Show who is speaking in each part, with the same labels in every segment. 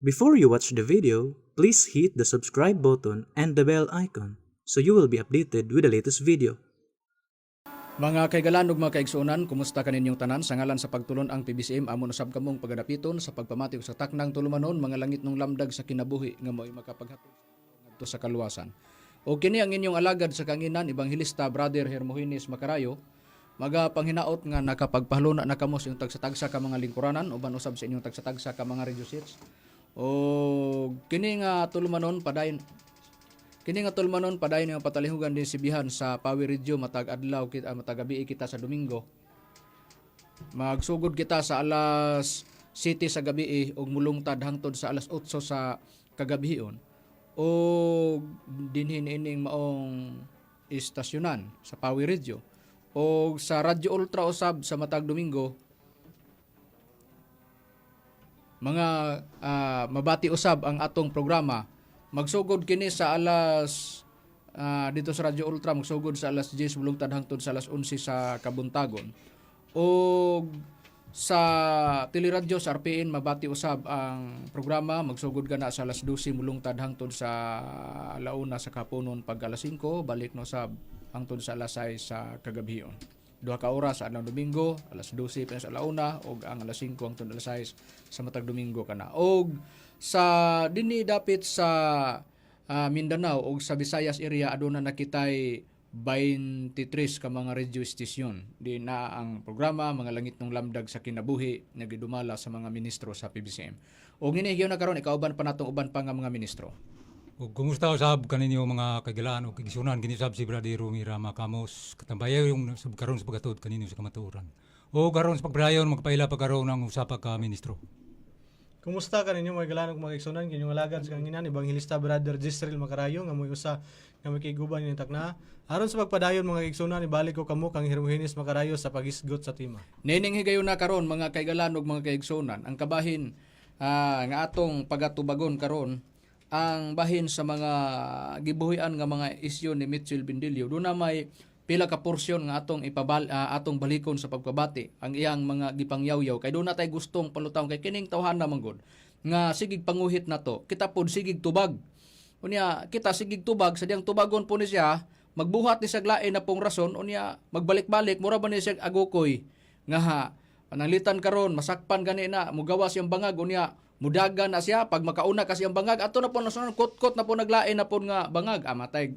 Speaker 1: Before you watch the video, please hit the subscribe button and the bell icon so you will be updated with the latest video.
Speaker 2: Mga kaigalan ug mga kaigsuonan, kumusta kaninyong tanan? Sa ngalan sa pagtulon ang PBCM, amon usab kamong pagadapiton sa pagpamati sa taknang tulumanon, Mga Langit nung Lamdag sa Kinabuhi, nga mo'y makapaghatod ngadto sa kaluwasan. O kini ang inyong alagad sa kanginan, Ebanghelista Brother Hermogenes Macarayo, magapanghinaot nga nakapagpahaluna na kamo sa inyong tagsa-tagsa ka mga lingkuranan uban usab sa inyong tagsa-tagsa ka mga radio sets. O kini nga tulumanon padayon. Kini nga tulumanon padayon nga patalihugan din sibihan sa Power Radio matag adlaw kita, matag gabi kita sa Domingo. Magsugod kita sa alas 7 sa gabi ug mulungtad hangtod sa alas 8 sa kagabion. O dinhin ining maong istasyonan sa Power Radio. O sa Radyo Ultra usab sa matag Domingo mga mabati usab ang atong programa. Magsugod kini sa alas dito sa Radyo Ultra, magsugod sa alas 10 mulungtad hangtod sa alas 11 sa kabuntagon. O sa teleradyo sa RPN mabati usab ang programa, magsugod ka na sa alas 12 mulungtad hangtod sa alauna sa kapunon, pag alas 5 balik no sab hangtod sa alas 6 sa kagabion. 2 ka oras sa adlaw Domingo, alas 12 pa sa alauna ug ang alas 5 hangtod alas 6 sa matag Domingo kana. Og sa dinhi dapit sa Mindanao ug sa Visayas area, aduna na kitay 23 ka mga radio station. Di na ang programa Mga Langit ng Lamdag sa Kinabuhi, nagidumala sa mga ministro sa PBCM. Og ngini na karon ikauban pa natong uban pa nga mga ministro.
Speaker 3: Ug kumusta usab kaninyo, mga kaigalaan ug kaigsuonan? Kini usab si Brother Rumira Makamos, katambayaw yung sab karon sa pagatuod kaninyo sa kamatuoran. O karon sa pagpadayon, magpaila pa karon ang usa pa ka ministro.
Speaker 4: Kumusta kaninyo, mga higala ug mga igsuonan? Inyong alagad sa kanginan, Ebanghelista Brother Jisreel Macarayo, nga mo'y usa nga makiguban ini takna. Aron sa pagpadayon, mga igsuonan, ibalik ko kamo kang Hermogenes Macarayo sa paghisgot sa tema.
Speaker 2: Nining higayuna karon, mga kaigalan ug mga kaigsuonan, ang kabahin nga atong pagatubagon karon, ang bahin sa mga gibuhian nga mga isyu ni Mitchell Bendillo. Doon na may pila ka porsyon nga atong atong balikon sa pagpabati ang iyang mga gipangyawyaw, kay doon na tay gustong palutawon, kay kining tawhana manggod nga sigig panguhit nato, kita pod sigig tubag. Unya kita sigig tubag sa diyang tubagon po ni siya, magbuhat ni siya lain na pong rason. Unya magbalik-balik, mura ba ni siya agukoy nga ha, pananglitan karon masakpan gani na mugawas siyang bangag, unya mudagan na siya. Pag makauna kasi ang bangag, ato na po nasunod, kot-kot na po, naglain na po nga bangag. Amatay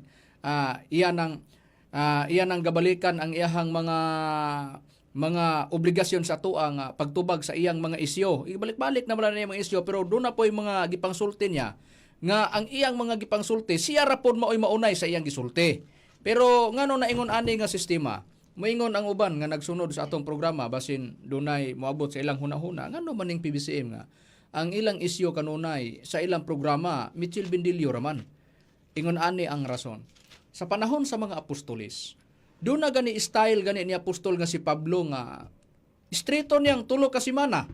Speaker 2: iyan ang gabalikan ang iyahang mga obligasyon sa atoa nga pagtubag sa iyang mga isyo. Ibalik-balik na wala na iyang mga isyo, pero doon na po yung mga gipangsulti niya nga ang iyang mga gipangsulti, siya ra pod maoy maunay sa iyang gisulti. Pero ngano naingon ani nga sistema? Moingon ang uban nga nagsunod sa atong programa, basin dunay moabot sa ilang hunahuna, ngano maning PBCM nga ang ilang isyu kanunay sa ilang programa Mitchell Bendillo raman? Ingon ani ang rason. Sa panahon sa mga apostolis, doon na gani style gani ni apostol nga si Pablo nga strito niyang 3 ka semana.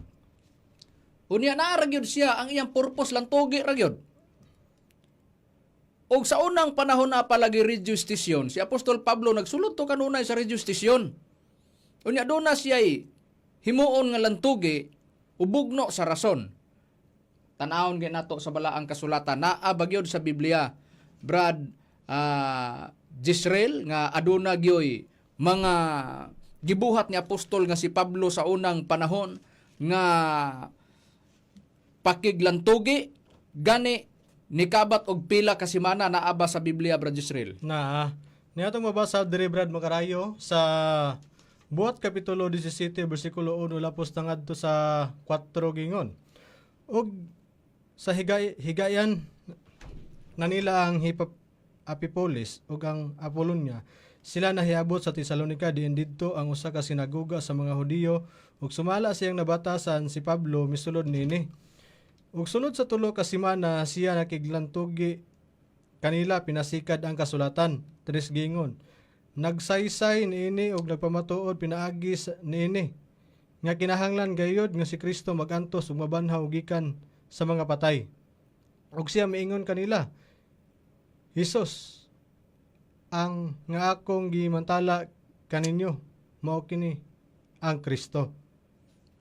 Speaker 2: Unya naa ra gyud siya, ang iyang purpose lang tugi ra gyud. Og sa unang panahon na palagi radio station, si Apostol Pablo nagsulod to kanunay sa radio station. Unya doon na siya himuon nga lantugi ubugno sa rason. Tanawon gyud nato sa balaang kasulatan, naa ba gyud sa Biblia, Brad Jisrael, nga aduna gyoy mga gibuhat ni apostol nga si Pablo sa unang panahon nga pakiglantugi gani nikabat og pila ka semana? Naa ba sa Biblia, Brad Jisrael?
Speaker 4: Na niatong mabasa diri, Brad Macarayo, sa Buhat kapitulo 17 bersikulo 1 lapos na ngadto sa 4. Gingon, "Og sa higayan na nila ang Apipolis ug ang Apolonia, sila nahiabot sa Tesalonica, diin didto ang usa ka sinagoga sa mga Hudiyo, ug sumala siyang nabatasan, si Pablo misulod niini. Ug sulod sa 3 ka semana siya nakiglantugi kanila pinasikad ang kasulatan." 3 gingon, "Nagsaysay niini og nagpamatuod pinaagi niini nga kinahanglan gayod nga si Kristo magantos ug mabanhaw gikan sa mga patay. Ug siya miingon kanila, Hesus ang nga akong gimantala kaninyo, mao kini ang Kristo."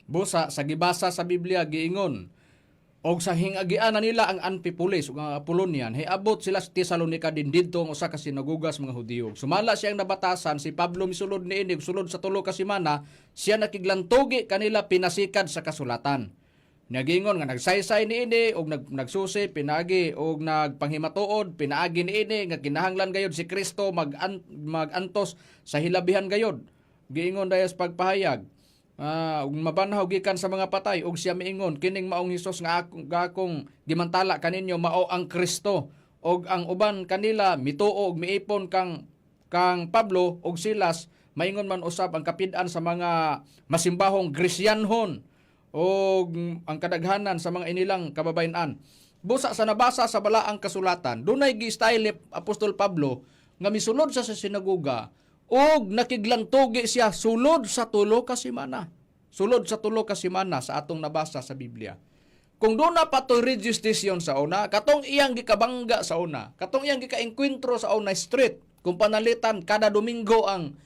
Speaker 2: Busa sa gibasa sa Biblia, giingon Og sa hingagian na nila ang Antipolis ug ang Apollonian, hiabot sila sa Tesalonica din didto ang usa ka sinagoga sa mga Hudiyo. Sumala siyang nabatasan, si Pablo misulod niini, sulod sa 3 ka semana, siya nakiglantugi kanila pinasikad sa kasulatan. Nagingon nga nagsaysay niini og nagsusi pinaagi og nagpanghimatuod pinaagi niini nga kinahanglan gayud si Kristo magantos sa hilabihan gayud. Giingon dayas pagpahayag. Ug mabanhaw gikan sa mga patay ug siya miingon, "Kining maong Hesus nga akong gimantala kaninyo mao ang Kristo." Og ang uban kanila mituo og miipon kang Pablo ug Silas. Maingon man usab ang kapid-an sa mga masimbahong Gresyanhon og ang kadaghanan sa mga inilang kababayen-an. Busa sa nabasa sa balaang kasulatan, dunay gi-style ni Apostol Pablo nga misulod sa sinagoga og nakiglantugi siya sulod sa 3 ka semana. Sulod sa 3 ka semana sa atong nabasa sa Biblia. Kung doon na pa to'y radio station sa una, katong iyang gikabangga sa una, katong iyang gikaengkwentro sa una street, kung panalitan kada Domingo ang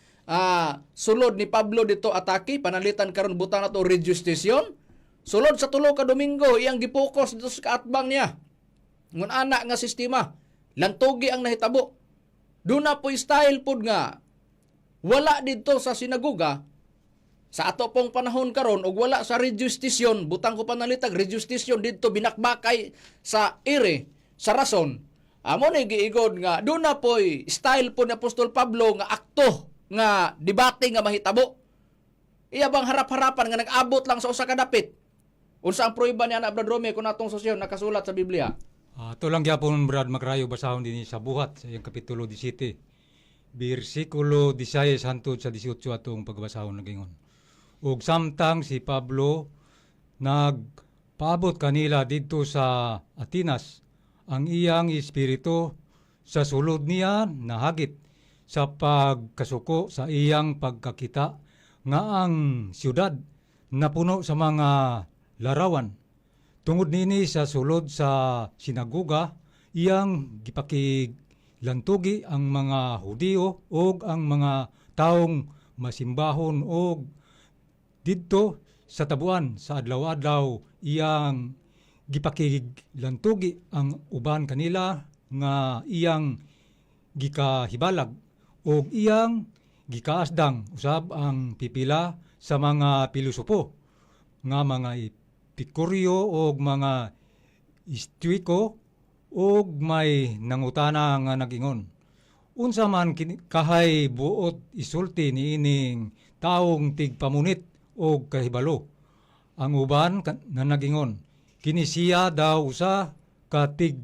Speaker 2: sulod ni Pablo dito atake, panalitan karon butang na to radio station, sulod sa 3 ka Domingo iyang gipokus dito sa kaatbang niya. Ngun ana nga sistema, lantugi ang nahitabo. Doon na po'y style pod nga wala dito sa sinagoga sa ato pong panahon karon og wala sa radio station, butang ko panalitag radio station didto binakbakay sa ere sa rason. Amo ni giigod nga doon na po'y style po ni Apostol Pablo nga akto nga debate nga mahitabo. Iya bang harap-harapan nga nag-abot lang sa usa ka dapit. Unsa ang prueba niya na, Brad Rome, kung atong sosyo nakasulat sa Biblia?
Speaker 3: Ato lang gyapon, Brad Makrayo, basahon dinhi sa Buhat sa iyang kapitulo 17 bersikulo 16 hangtod sa 18 atong pagbasahon nagingon. Ug samtang si Pablo nagpaabot kanila didto sa Atenas, ang iyang espiritu sa sulod niya nahagit sa pagkasuko sa iyang pagkakita nga ang siyudad napuno sa mga larawan. Tungod nini sa sulod sa sinagoga, iyang gipakilantugi ang mga Hudiyo ug ang mga taong masimbahon og didto sa tabuan sa adlaw-adlaw iyang gipakilantugi ang uban kanila nga iyang gikahibalag ug iyang gikaasdang usab ang pipila sa mga pilosopo nga mga Epikuryo og mga Estoiko ug may nangutana nga nagingon, "Unsa man kahay buot isulti niining taong tigpamunit og kahibalo?" Ang uban nga nagingon, "Kini siya daw usa ka tig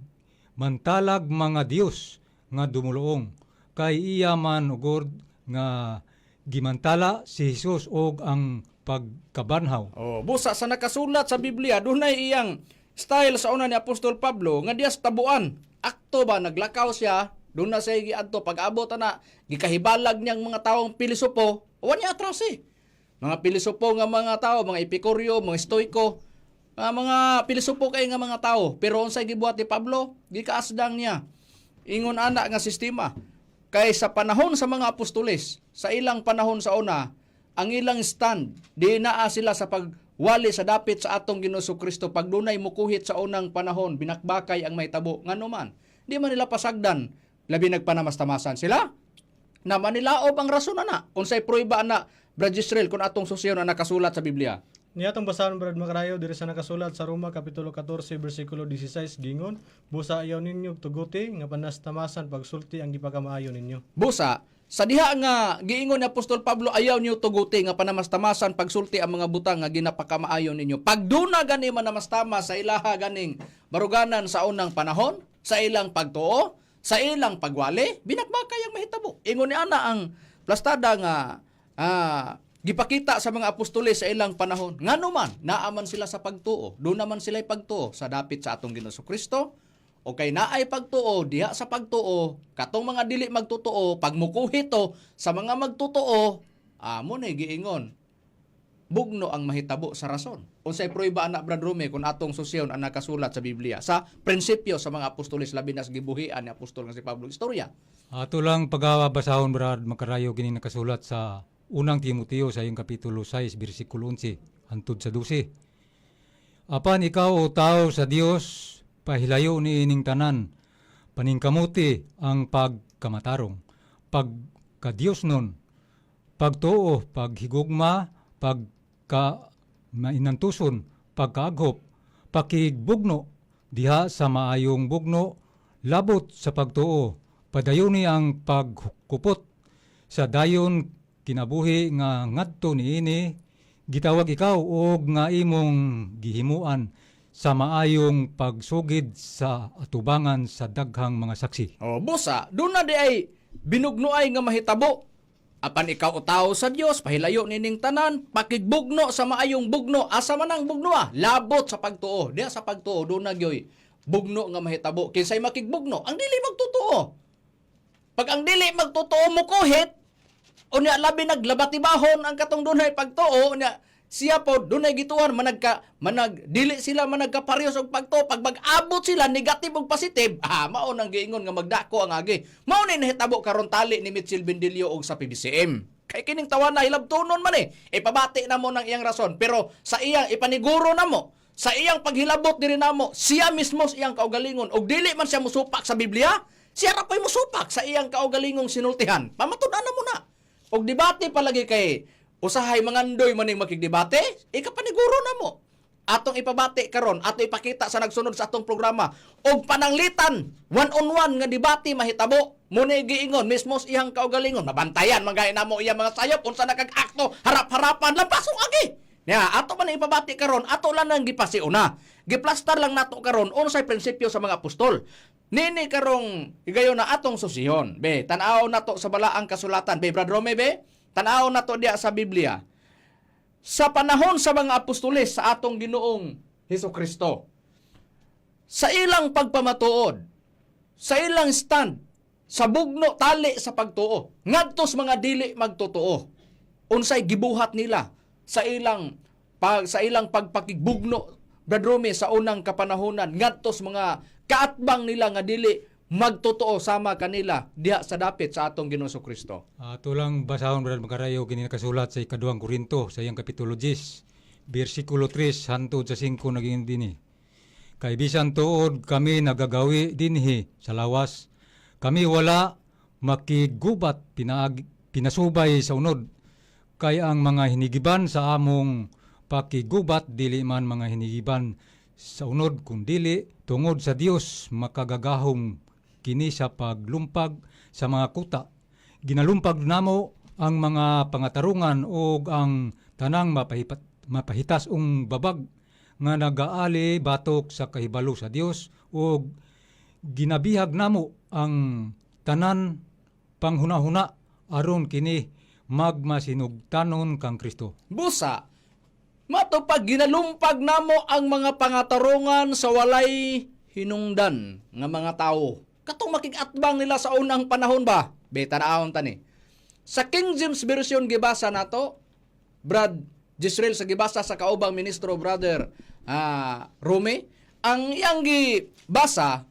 Speaker 3: mantalag mga Dios nga dumuluong," kay iya man ugod nga gimantala si Jesus og ang pagkabanhaw.
Speaker 2: Oh, busa sa nakasulat sa Biblia, dunay iyang style sa una ni Apostol Pablo nga diya sa tabuan. Akto ba naglakaw siya, doon na siya giadto pag-abot ana, gikahibalag niyang mga taong pilosopo, wa niya atras eh. Mga pilosopo nga mga tao, mga Epikuryo, mga Stoiko, mga pilosopo kay nga mga tao. Pero unsay gibuhat ni Pablo? Gikaasdang niya. Ingon ana nga sistema. Kay sa panahon sa mga apostoles, sa ilang panahon sa una, ang ilang stand, di naa sila sa pagwali sa dapit sa atong Ginoo Kristo. Pag dunay mukuhit sa unang panahon, binakbakay ang mahitabo. Ngano man, di man nila pasagdan. Labi nagpanamastamasan sila. Na manilaob ang rason ana. Unsay prueba ana, Brad Israel, kung atong susyon na nakasulat sa Biblia?
Speaker 4: Niya atong basahon, Brad Makarayo, diri sa nakasulat sa Roma kapitulo 14 bersikulo 16 gingon, "Busa ayaw ninyo tuguti nga panastamasan pagsulti ang gipakamaayo ninyo."
Speaker 2: Busa, sa diha nga giingon ni Apostol Pablo, "Ayaw niyo tuguti nga panamastamasan pagsulti ang mga butang nga ginapakamaayo ninyo." Pagduna gani manamastama sa ilaha ganing baruganan sa unang panahon, sa ilang pagtuo, sa ilang pagwali, binakbakay ang mahitabo. Ingon ni ana ang plastada nga gipakita sa mga apostoles sa ilang panahon. Ngano man, naaman sila sa pagtuo. Doon naman sila'y pagtuo sa dapit sa atong Ginoo Kristo. O kay naay pagtuo, diha sa pagtuo, katong mga dili magtotoo, pagmukuhito sa mga magtotoo, amo na giingon. Bugno ang mahitabo sa rason. Unsay prueba ana, Brad Rome, kung atong susyon ang nakasulat sa Biblia sa prinsipyo sa mga apostoles, labi na sa gibuhian ni apostol nga si Pablo istorya?
Speaker 3: Ato lang pagabasahon, Brad Makarayo, kini nakasulat sa Unang Timoteo sa iyang kapitulo 6 bersikulo 11 hangtod sa 12. Apan ikaw, o tao sa Dios, pahilayo ni ining tanan. Paningkamuti ang pagkamatarong, pagkadiyos nun, pagtuo, paghigugma, pagka mainantuson, pagkaaghop, pakigbugno, diha sa maayong bugno, labot sa pagtuo, padayuni ang pagkupot, sa dayon kinabuhi nga ngadto niini gitawag ikaw og nga imong gihimuan sa maayong pagsugid sa atubangan sa daghang mga saksi.
Speaker 2: O, busa, doon na di ay binugnoay nga mahitabo. Apan ikaw o tao sa Dios, pahilayo nining tanan, pakigbugno sa maayong bugno, asa man ang bugno ah, labot sa pagtuo. Diya sa pagtuo, doon na gyoy bugno nga mahitabo. Kinsay makigbugno, ang dili magtotoo. Pag ang dili magtotoo mo kuhit, unya labi naglabatibahon ang katong dunay pagtuo, unya siya po dunay gituan managka manag dili sila managkaparehas og pagtuo. Pag mag-abot sila negative ug positive, mao nang giingon nga magdako ang agi. Mao ni nahitabo karon tali ni Mitchell Bendillo og sa PBCM kay kining tawana hilabtonon man eh. Ipabati na mo ng iyang rason, pero sa iyang ipaniguro na mo sa iyang paghilabot diri namo, siya mismo sa iyang kaugalingon og dili man siya musupak sa Biblia, siya ra po'y musupak sa iyang kaugalingong sinultihan. Pamatud-an na mo na. Og debate palagi kay usahay mangandoy maning makigdebate, ikapaniguro na mo. Atong ipabati karon, ato ipakita sa nagsunod sa atong programa og pananglitan one on one nga debate mahitabo. Muna giingon mismo sa iyang kaugalingon, mabantayan man gay namo iyang mga sayop unsa na kag akto harap-harapan lampasong agi. Nya, ato man ipabati karon, ato lang nang gipasiuna. Giplastar lang nato karon unsay prinsipyo sa mga apostol. Nini karong higayon na atong susihon. Be, tan-aw nato sa balaang kasulatan. Be, Brad Rome, be, tan-aw nato diya sa Biblia. Sa panahon sa mga apostoles sa atong Ginoong Hesus Kristo, sa ilang pagpamatuod, sa ilang stand, sa bugno tali sa pagtuo, ngadto sa mga dili magtotoo, unsay gibuhat nila sa ilang pagpakigbugno, Brad Rome, sa unang kapanahonan ngadto sa mga kaatbang nila nga dili magtotoo sama kanila diha sa dapit sa atong Ginoong Kristo?
Speaker 3: Ato lang basahon, Brad Makarayo, kini nakasulat sa ikaduhang Korinto sa iyang kapitulo 10 bersikulo 3 hantod sa 5 naging dinhi. Kay bisan tuod kami nagagawi dinhi sa lawas, kami wala makigubat pinasubay sa unod. Kay ang mga hinigiban sa among pakigubat dili man mga hinigiban sa unod, kundili tungod sa Dios makagagahom kini sa paglumpag sa mga kuta. Ginalumpag namo ang mga pangatarungan ug ang tanang mapahitas ong babag nga nagaali batok sa kahibalo sa Dios ug ginabihag namo ang tanan panghunahuna aron kini magmasinugtanon kang Kristo.
Speaker 2: Busa, matupag ginalumpag namo ang mga pangatarungan sa walay hinungdan nga mga tao. Katong makig-atbang nila sa unang panahon ba? Be, tanawon tani. Sa King James Version gibasa nato, Brad Jisrael, sa gibasa sa kaubang ministro, brother Rome, ang iyang gibasa,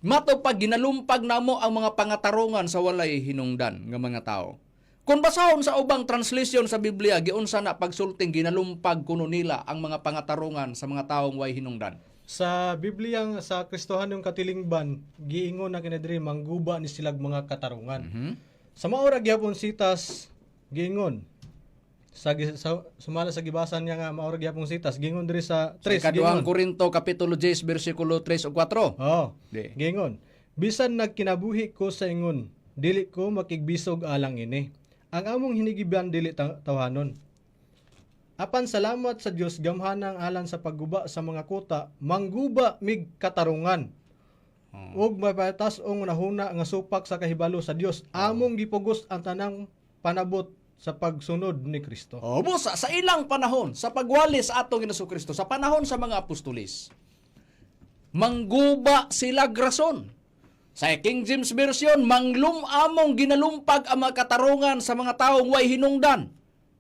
Speaker 2: matupag ginalumpag namo ang mga pangatarungan sa walay hinungdan nga mga tao. Kung basahon sa ubang translation sa Biblia, giunsa na pagsulting ginalumpag kuno nila ang mga pangatarungan sa mga taong way hinungdan?
Speaker 4: Sa Biblia nga sa Kristohanong katilingban, giingon na kini diri, mangguba ni silag mga katarungan. Sa maora gyapon sitas giingon sa sumala sa gibasa niya nga maora gyapon sitas giingon diri sa
Speaker 2: Sa
Speaker 4: 3
Speaker 2: ikaduhang
Speaker 4: giingon.
Speaker 2: Korinto kapitulo 10 bersikulo 3 ug 4.
Speaker 4: Oh.
Speaker 2: Di.
Speaker 4: Giingon, bisan nagkinabuhi ko sa ingon, dili ko makigbisog alang ini. Ang among hinigiban dili tawhanon. Apan salamat sa Dios, gamhana ang alang sa pagguba sa mga kuta, mangguba mig katarungan. Ug mapatas ong nahuna nga supak sa kahibalo sa Dios. Among gipugos ang tanang panabot sa pagsunod ni Kristo.
Speaker 2: O busa, sa ilang panahon, sa pagwali sa atong Ginoong Kristo, sa panahon sa mga apostolis, mangguba sila grason. Sa King James Version, manglum-among ginalumpag ang mga katarungan sa mga taong way hinungdan.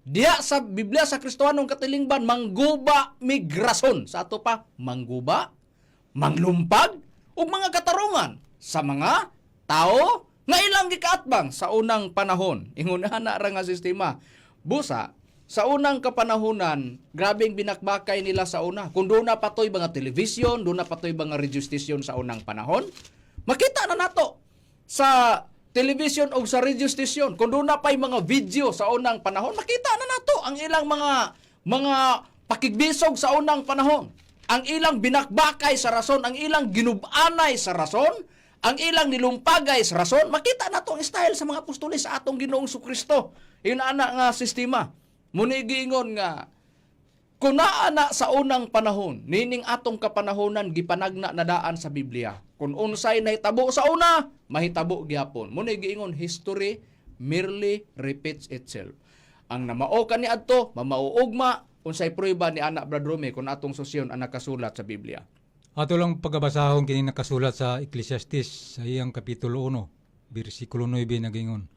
Speaker 2: Diya sa Biblia sa Kristohanong katilingban, mangguba migrason. Sa ato pa, mangguba, manglumpag, ug mga katarungan sa mga tao nga ilang gikaatbang sa unang panahon. Ingunahan na ra nga sistema. Busa, Sa unang kapanahunan, grabeng binakbakay nila sa una. Kung duna pa to'y mga television, duna pa to'y mga radio station sa unang panahon, makita na nato sa television o sa radio station. Kung duna pa'y mga video sa unang panahon, makita na nato ang ilang mga pakigbisog sa unang panahon. Ang ilang binakbakay sa rason, ang ilang ginubanay sa rason, ang ilang nilumpagay sa rason, makita nato ang style sa mga apostoles sa atong Ginoong Kristo. Yun ana nga sistema. Muni giingon nga kung naa na sa unang panahon, nining atong kapanahonan gipanagna na daan sa Biblia. Kung unsay nahitabo sa una, mahitabo gihapon. Muna giingon, history merely repeats itself. Ang namao kaniadto, mamao ugma, unsay prueba ni ana, Brad Rome, kung atong susyon ang nakasulat sa Biblia?
Speaker 3: Ato lang pagabasahon kini nakasulat sa Ecclesiastes sa iyang kapitulo 1, bersikulo 9, nagingon: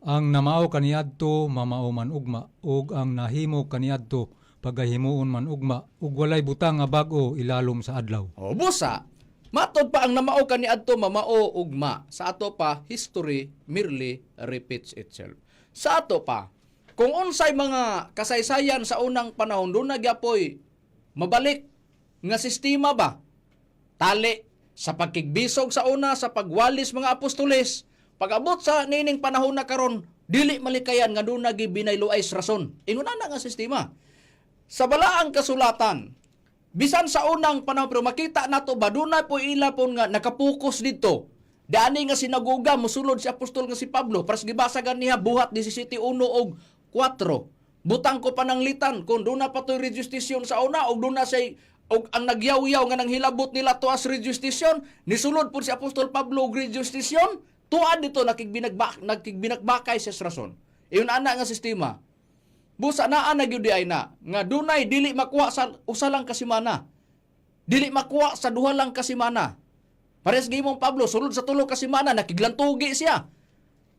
Speaker 3: "Ang namao kaniadto mamao man ugma ug ang nahimo kaniadto pagahimuon man ugma ug walay butang nga bag-o ilalom sa adlaw."
Speaker 2: O busa, matod pa ang namao kaniadto mamao ugma. Sa ato pa, history merely repeats itself. Sa ato pa, kung unsay mga kasaysayan sa unang panahon, duna gyapoy mabalik nga sistema ba? Tali sa pagkigbisog sa una, sa pagwalis mga apostoles, pag-abot sa nining panahon na karon, dili malikayan nga duna gibinayloay sa rason. Ingon na nga sistema. Sa balaang kasulatan, bisan sa unang panahon, pero makita nato ba dunay po ila po nga nakapokus dito. Dani nga sinagoga mosulod si apostol nga si Pablo para gibasa ganiha Buhat 17:1 og 4. Butang ko pananglitan kung duna pa to'y radio station sa una og duna say og ang nagyaw-yaw nga nanghilabot nila tuas radio station, nisulod po si apostol Pablo og radio station tuad dito, nakigbinagbakay sa rason. Iyon ana nga sistema. Busa naa na gyud ay na nga dunay dili makuha sa usa lang ka semana. Dili makuha sa duha lang ka semana. Pares gimong Pablo sulod sa 3 ka semana nakiglantugi siya.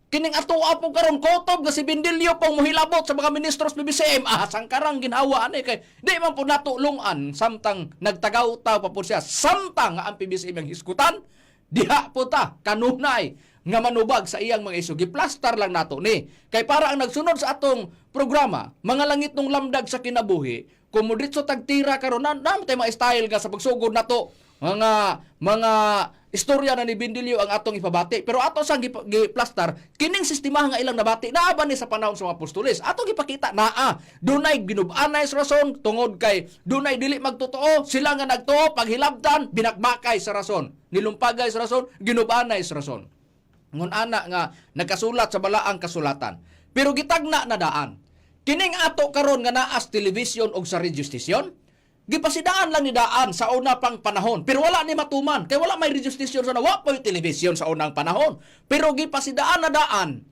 Speaker 2: Kining atoa po karon kotob nga si Bendilio pong mohilabot sa mga ministros BBCM, sangkarang ginhawa ani kay di man po nato lungan samtang nagtagaw ta pa po siya, samtang nga ang PBCM ang hisgutan diha po ta kanunay nga manubag sa iyang mga isyu. Giplastar lang nato ni kay para ang nagsunod sa atong programa, mga langit nung lamdag sa kinabuhi, kung modritso tagtira karon na na tay mga style nga sa pagsugod nato mga istorya na ni Bindilio ang atong ipabati, pero ato sang giplastar kining sistema nga ilang nabati naa ba ni sa panahon sa mga apostoles. Atong gipakita naa dunay ginub-anay sa rason tungod kay dunay dili magtotoo. Sila nga nagtuo, paghilabtan, binakbakay sa rason, nilumpagay sa rason, ginub-anay sa rason. Ngun ana nga nagkasulat sa balaang kasulatan, pero gitagna na daan kining ato karon nga naas television og sa radio station. Gipasidaan lang ni daan sa una pang panahon, pero wala ni matuman kay wala may radio station sa wa po'y television sa unang panahon. Pero gipasidaan na daan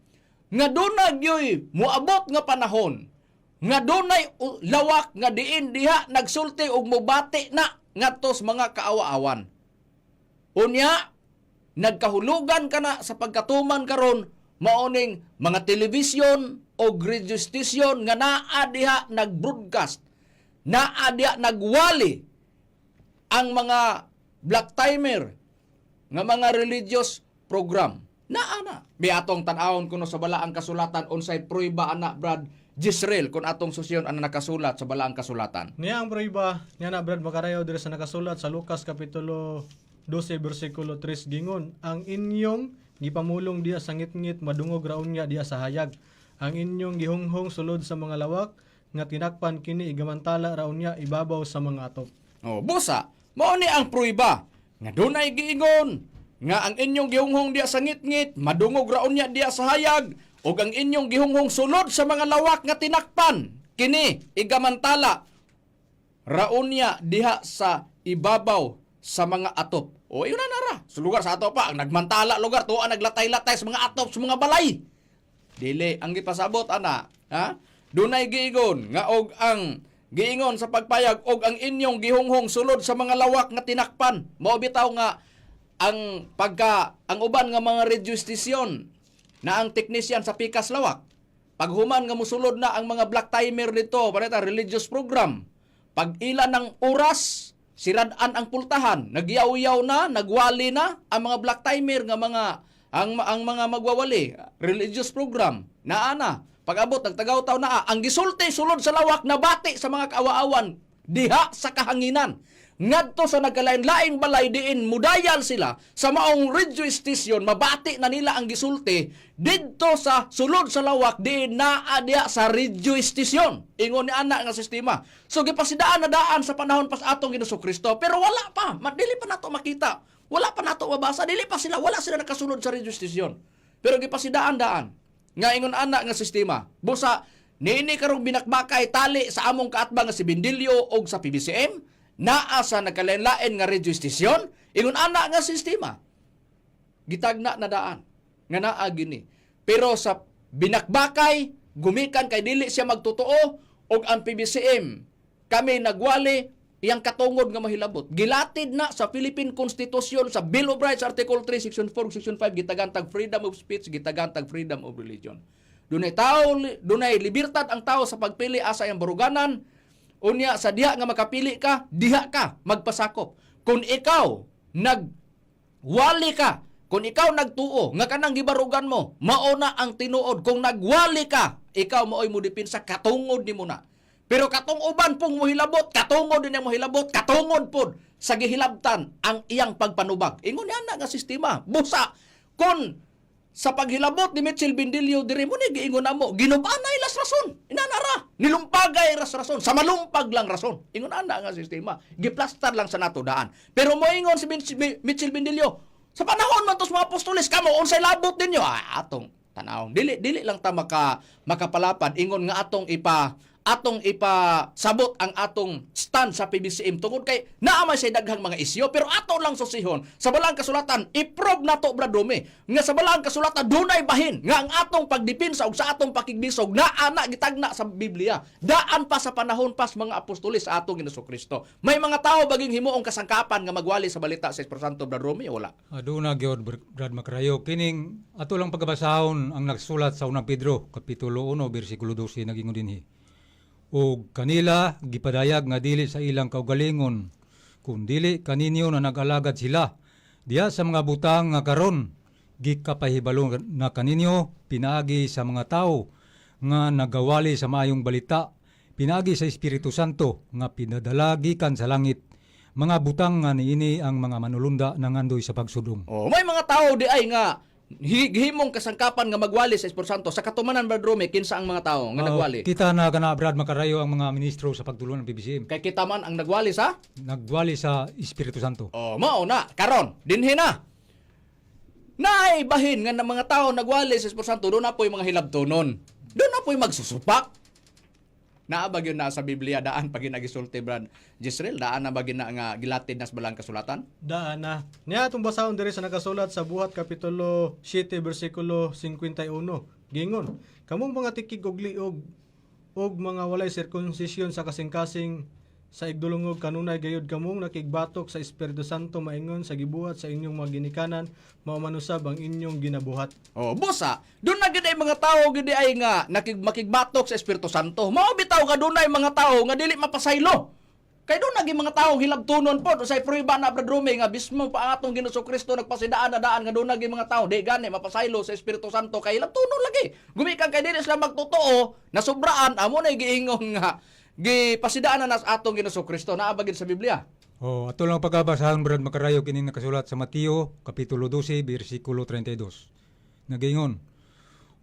Speaker 2: nga dunay gyoy moabot nga panahon nga dunay lawak nga diin diha nagsulti og mobati na ngadto sa mga kaawa-awan. Unya nagkahulugan kana sa pagkatuman karon maoning mga television o radio station nga naa diha nag-broadcast, naa diha nagwali ang mga black timer nga mga religious program. Naa na. May atong tan-awon kuno sa balaang kasulatan unsay prueba ana, Brad Gisrael, kung atong susyon ang nakasulat sa balaang kasulatan.
Speaker 4: Niya ang prueba niya na, Brad Makarayo, diri sa nakasulat sa Lucas kapitulo 12 bersikulo 3, gingon: "Ang inyong gipamulong diha sa ngitngit madungog ra unya diha sa hayag. Ang inyong gihunghong sulod sa mga lawak nga tinakpan kini igamantala ra unya ibabaw sa mga atop."
Speaker 2: Oh, busa, mao ni ang prueba nga dunay giingon nga ang inyong gihunghong diha sa ngitngit madungog ra unya diha sa hayag ug ang inyong gihunghong sulod sa mga lawak nga tinakpan kini igamantala raunya diha sa ibabaw sa mga atop. O yun na nara. Sa lugar sa ato pa, ang nagmantala lugar, tuwa naglatay-latay sa mga atop sa mga balay. Dili ang gipasabot ana, ha? Dunay giingon nga og ang giingon sa pagpayag og ang inyong gihunghong sulod sa mga lawak nga tinakpan. Mao bitaw nga ang pagka ang uban nga mga radio station na ang technician sa pikas lawak. Paghuman nga musulod na ang mga black timer dito, pareta religious program. Pag ila ng oras, sirad-an ang pultahan, nagyaw-yaw na, nagwali na ang mga black timer nga mga ang mga magwawali, religious program. Naa na. Pag-abot nagtagaw-taw naa, ang gisulti sulod sa lawak nabati sa mga kaawa-awan diha sa kahanginan. Ngadto sa nagkalain-laing balay diin mudayal sila sa maong radio station, mabati na nila ang gisulti didto sa sulod sa lawak diin naa diha sa radio station. Ingon ni ana nga sistema. So gipasidaan na daan sa panahon pas atong Ginoong Kristo, pero wala pa, dili pa nato makita. Wala pa nato mabasa, dili pa sila, wala sila nakasulod sa radio station. Pero gipasidaan daan nga ingon ana nga sistema. Busa niini karong binakbakay tali sa among kaatbang nga si Bindilyo og sa PBCM, naa sa nagkalain-lain nga radio station, ingon ana nga sistema. Gitagna na daan nga naa gini. Pero sa binakbakay, gumikan kay dili siya magtotoo og ang PBCM kami nagwali iyang katungod nga mahilabot. Gilatid na sa Philippine Constitution sa Bill of Rights Article 3 Section 4 Section 5, gitagantag freedom of speech, gitagantag freedom of religion. Dunay tao, dunay libertad ang tao sa pagpili asa iyang baruganan. Unya sa diha nga makapili ka, diha ka magpasakop. Kung ikaw nag wali ka, kung ikaw nagtuo nga kanang gibarugan mo, mao na ang tinuod. Kung nagwali ka, ikaw maoy mo depensa, katungod nimo na. Pero katong uban pong mohilabot, katungod din ang mohilabot, katungod pod sa gihilabtan ang iyang pagpanubag. Ingon niya na nga sistema. Busa kung sa paghilabot ni Mitchell Bindilio diri mo ni giingon namo, ginubanay las rason. Inanara, nilumpagay ras rason, sa malumpag lang rason. Ingon ana nga sistema, giplastar lang sa nato daan. Pero moingon si Mitchell Bindilio, sa panahon man tos mga apostoles kamo unsay labot ninyo? Ah, atong tanawon. Dili dili lang ta makapalapad ingon nga atong ipasabot ang atong stand sa PBCM tungod kay naa man siya daghang mga isyu, pero ato lang susihon sa balaang kasulatan. I-prove nato, Brad Rome, nga sa balaang kasulatan dunay bahin nga ang atong pagdepensa ug sa atong pakigbisog naa na gitagna sa Biblia daan pa sa panahon pas mga apostoles sa atong Ginoong Kristo. May mga tao baging himuong kasangkapan nga magwali sa balita sa Espiritu Santo, Brad Rome, wala?
Speaker 3: Aduna gyud, Brad Makrayo, kining ato lang pagabasahon ang nagsulat sa Unang Pedro kapitulo 1 bersikulo 12, nagingon dinhi. Og kanila gipadayag nga dili sa ilang kaugalingon kun dili kaninyo na nag-alagad sila diha sa mga butang nga karon gikapahibalo na kaninyo pinaagi sa mga tawo nga nagawali sa maayong balita pinaagi sa Espiritu Santo nga pinadala gikan sa langit, mga butang nga niini ang mga manulunda nangandoy sa pagsudong.
Speaker 2: Oh, may mga tao di ay nga gihimong kasangkapan nga magwali sa Espiritu Santo. Sa katumanan, Brad Rome, kinsa ang mga tao nga nagwali?
Speaker 3: Kita na kana, Brad Makarayo, ang mga ministro sa pagtulon ng PBCM.
Speaker 2: Kay kita man ang nagwali sa
Speaker 3: Nagwali sa Espiritu Santo.
Speaker 2: Oh, mao na. Karon, dinhi na. Naay bahin nga ng mga tao nagwali sa Espiritu Santo, doon na po'y mga hilabtonon. Doon na po'y magsusupak. Naa ba gyud na sa Biblia daan pag ginagisulti, Brad Jisrael, daan na ba gyud na nga gilatid na sa balang kasulatan?
Speaker 4: Daan na. Niya atong basahon diri sa nakasulat sa Buhat kapitulo 7 bersikulo 51. Gingon, kamong mga tikig og liog og mga walay sirkunsisyon sa kasing-kasing sa igdulungog, kanunay gayud kamong nakigbatok sa Espiritu Santo maingon sa gibuhat sa inyong mga ginikanan, mao man usab ang inyong ginabuhat.
Speaker 2: Oh, busa, doon na gid ay mga tao gid ay nga nakig makigbatok sa Espiritu Santo. Mao bitaw nga dunay mga tao nga dili mapasaylo. Kay doon naging mga tao hilabtunon pod usay prueba na, Brad Rome, nga bismo pa ang atong Ginoong Kristo nagpasidaan na daan nga doon naging mga tao di gani mapasaylo sa Espiritu Santo kay hilabtunon lagi. Gumikan kay dili sila magtotoo na sobraan amo na giingon nga gipasidaan na nas atong Ginoong Kristo. Naa ba gid sa Biblia?
Speaker 3: Oh, ato lang pagabasahon, Brad Makarayo, kining nakasulat sa Mateo kapitulo 12 bersikulo 32. Nagingon,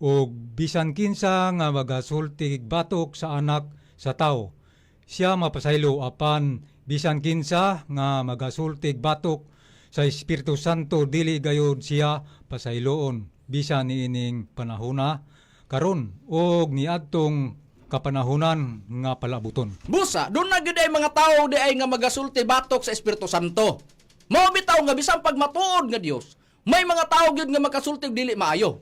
Speaker 3: og bisan kinsa nga magasulti batok sa Anak sa Tao, siya mapasaylo, apan bisan kinsa nga magasultig batok sa Espiritu Santo, dili gayud siya pasayloon bisan niining panahona karon og niadtong kapanahonan nga palabuton.
Speaker 2: Busa, doon na gyud ay mga tao di ay nga magasulti batok sa Espiritu Santo. Mao bitaw nga bisan pag matuod nga Dios, may mga tao gyud nga makasulti og dili maayo.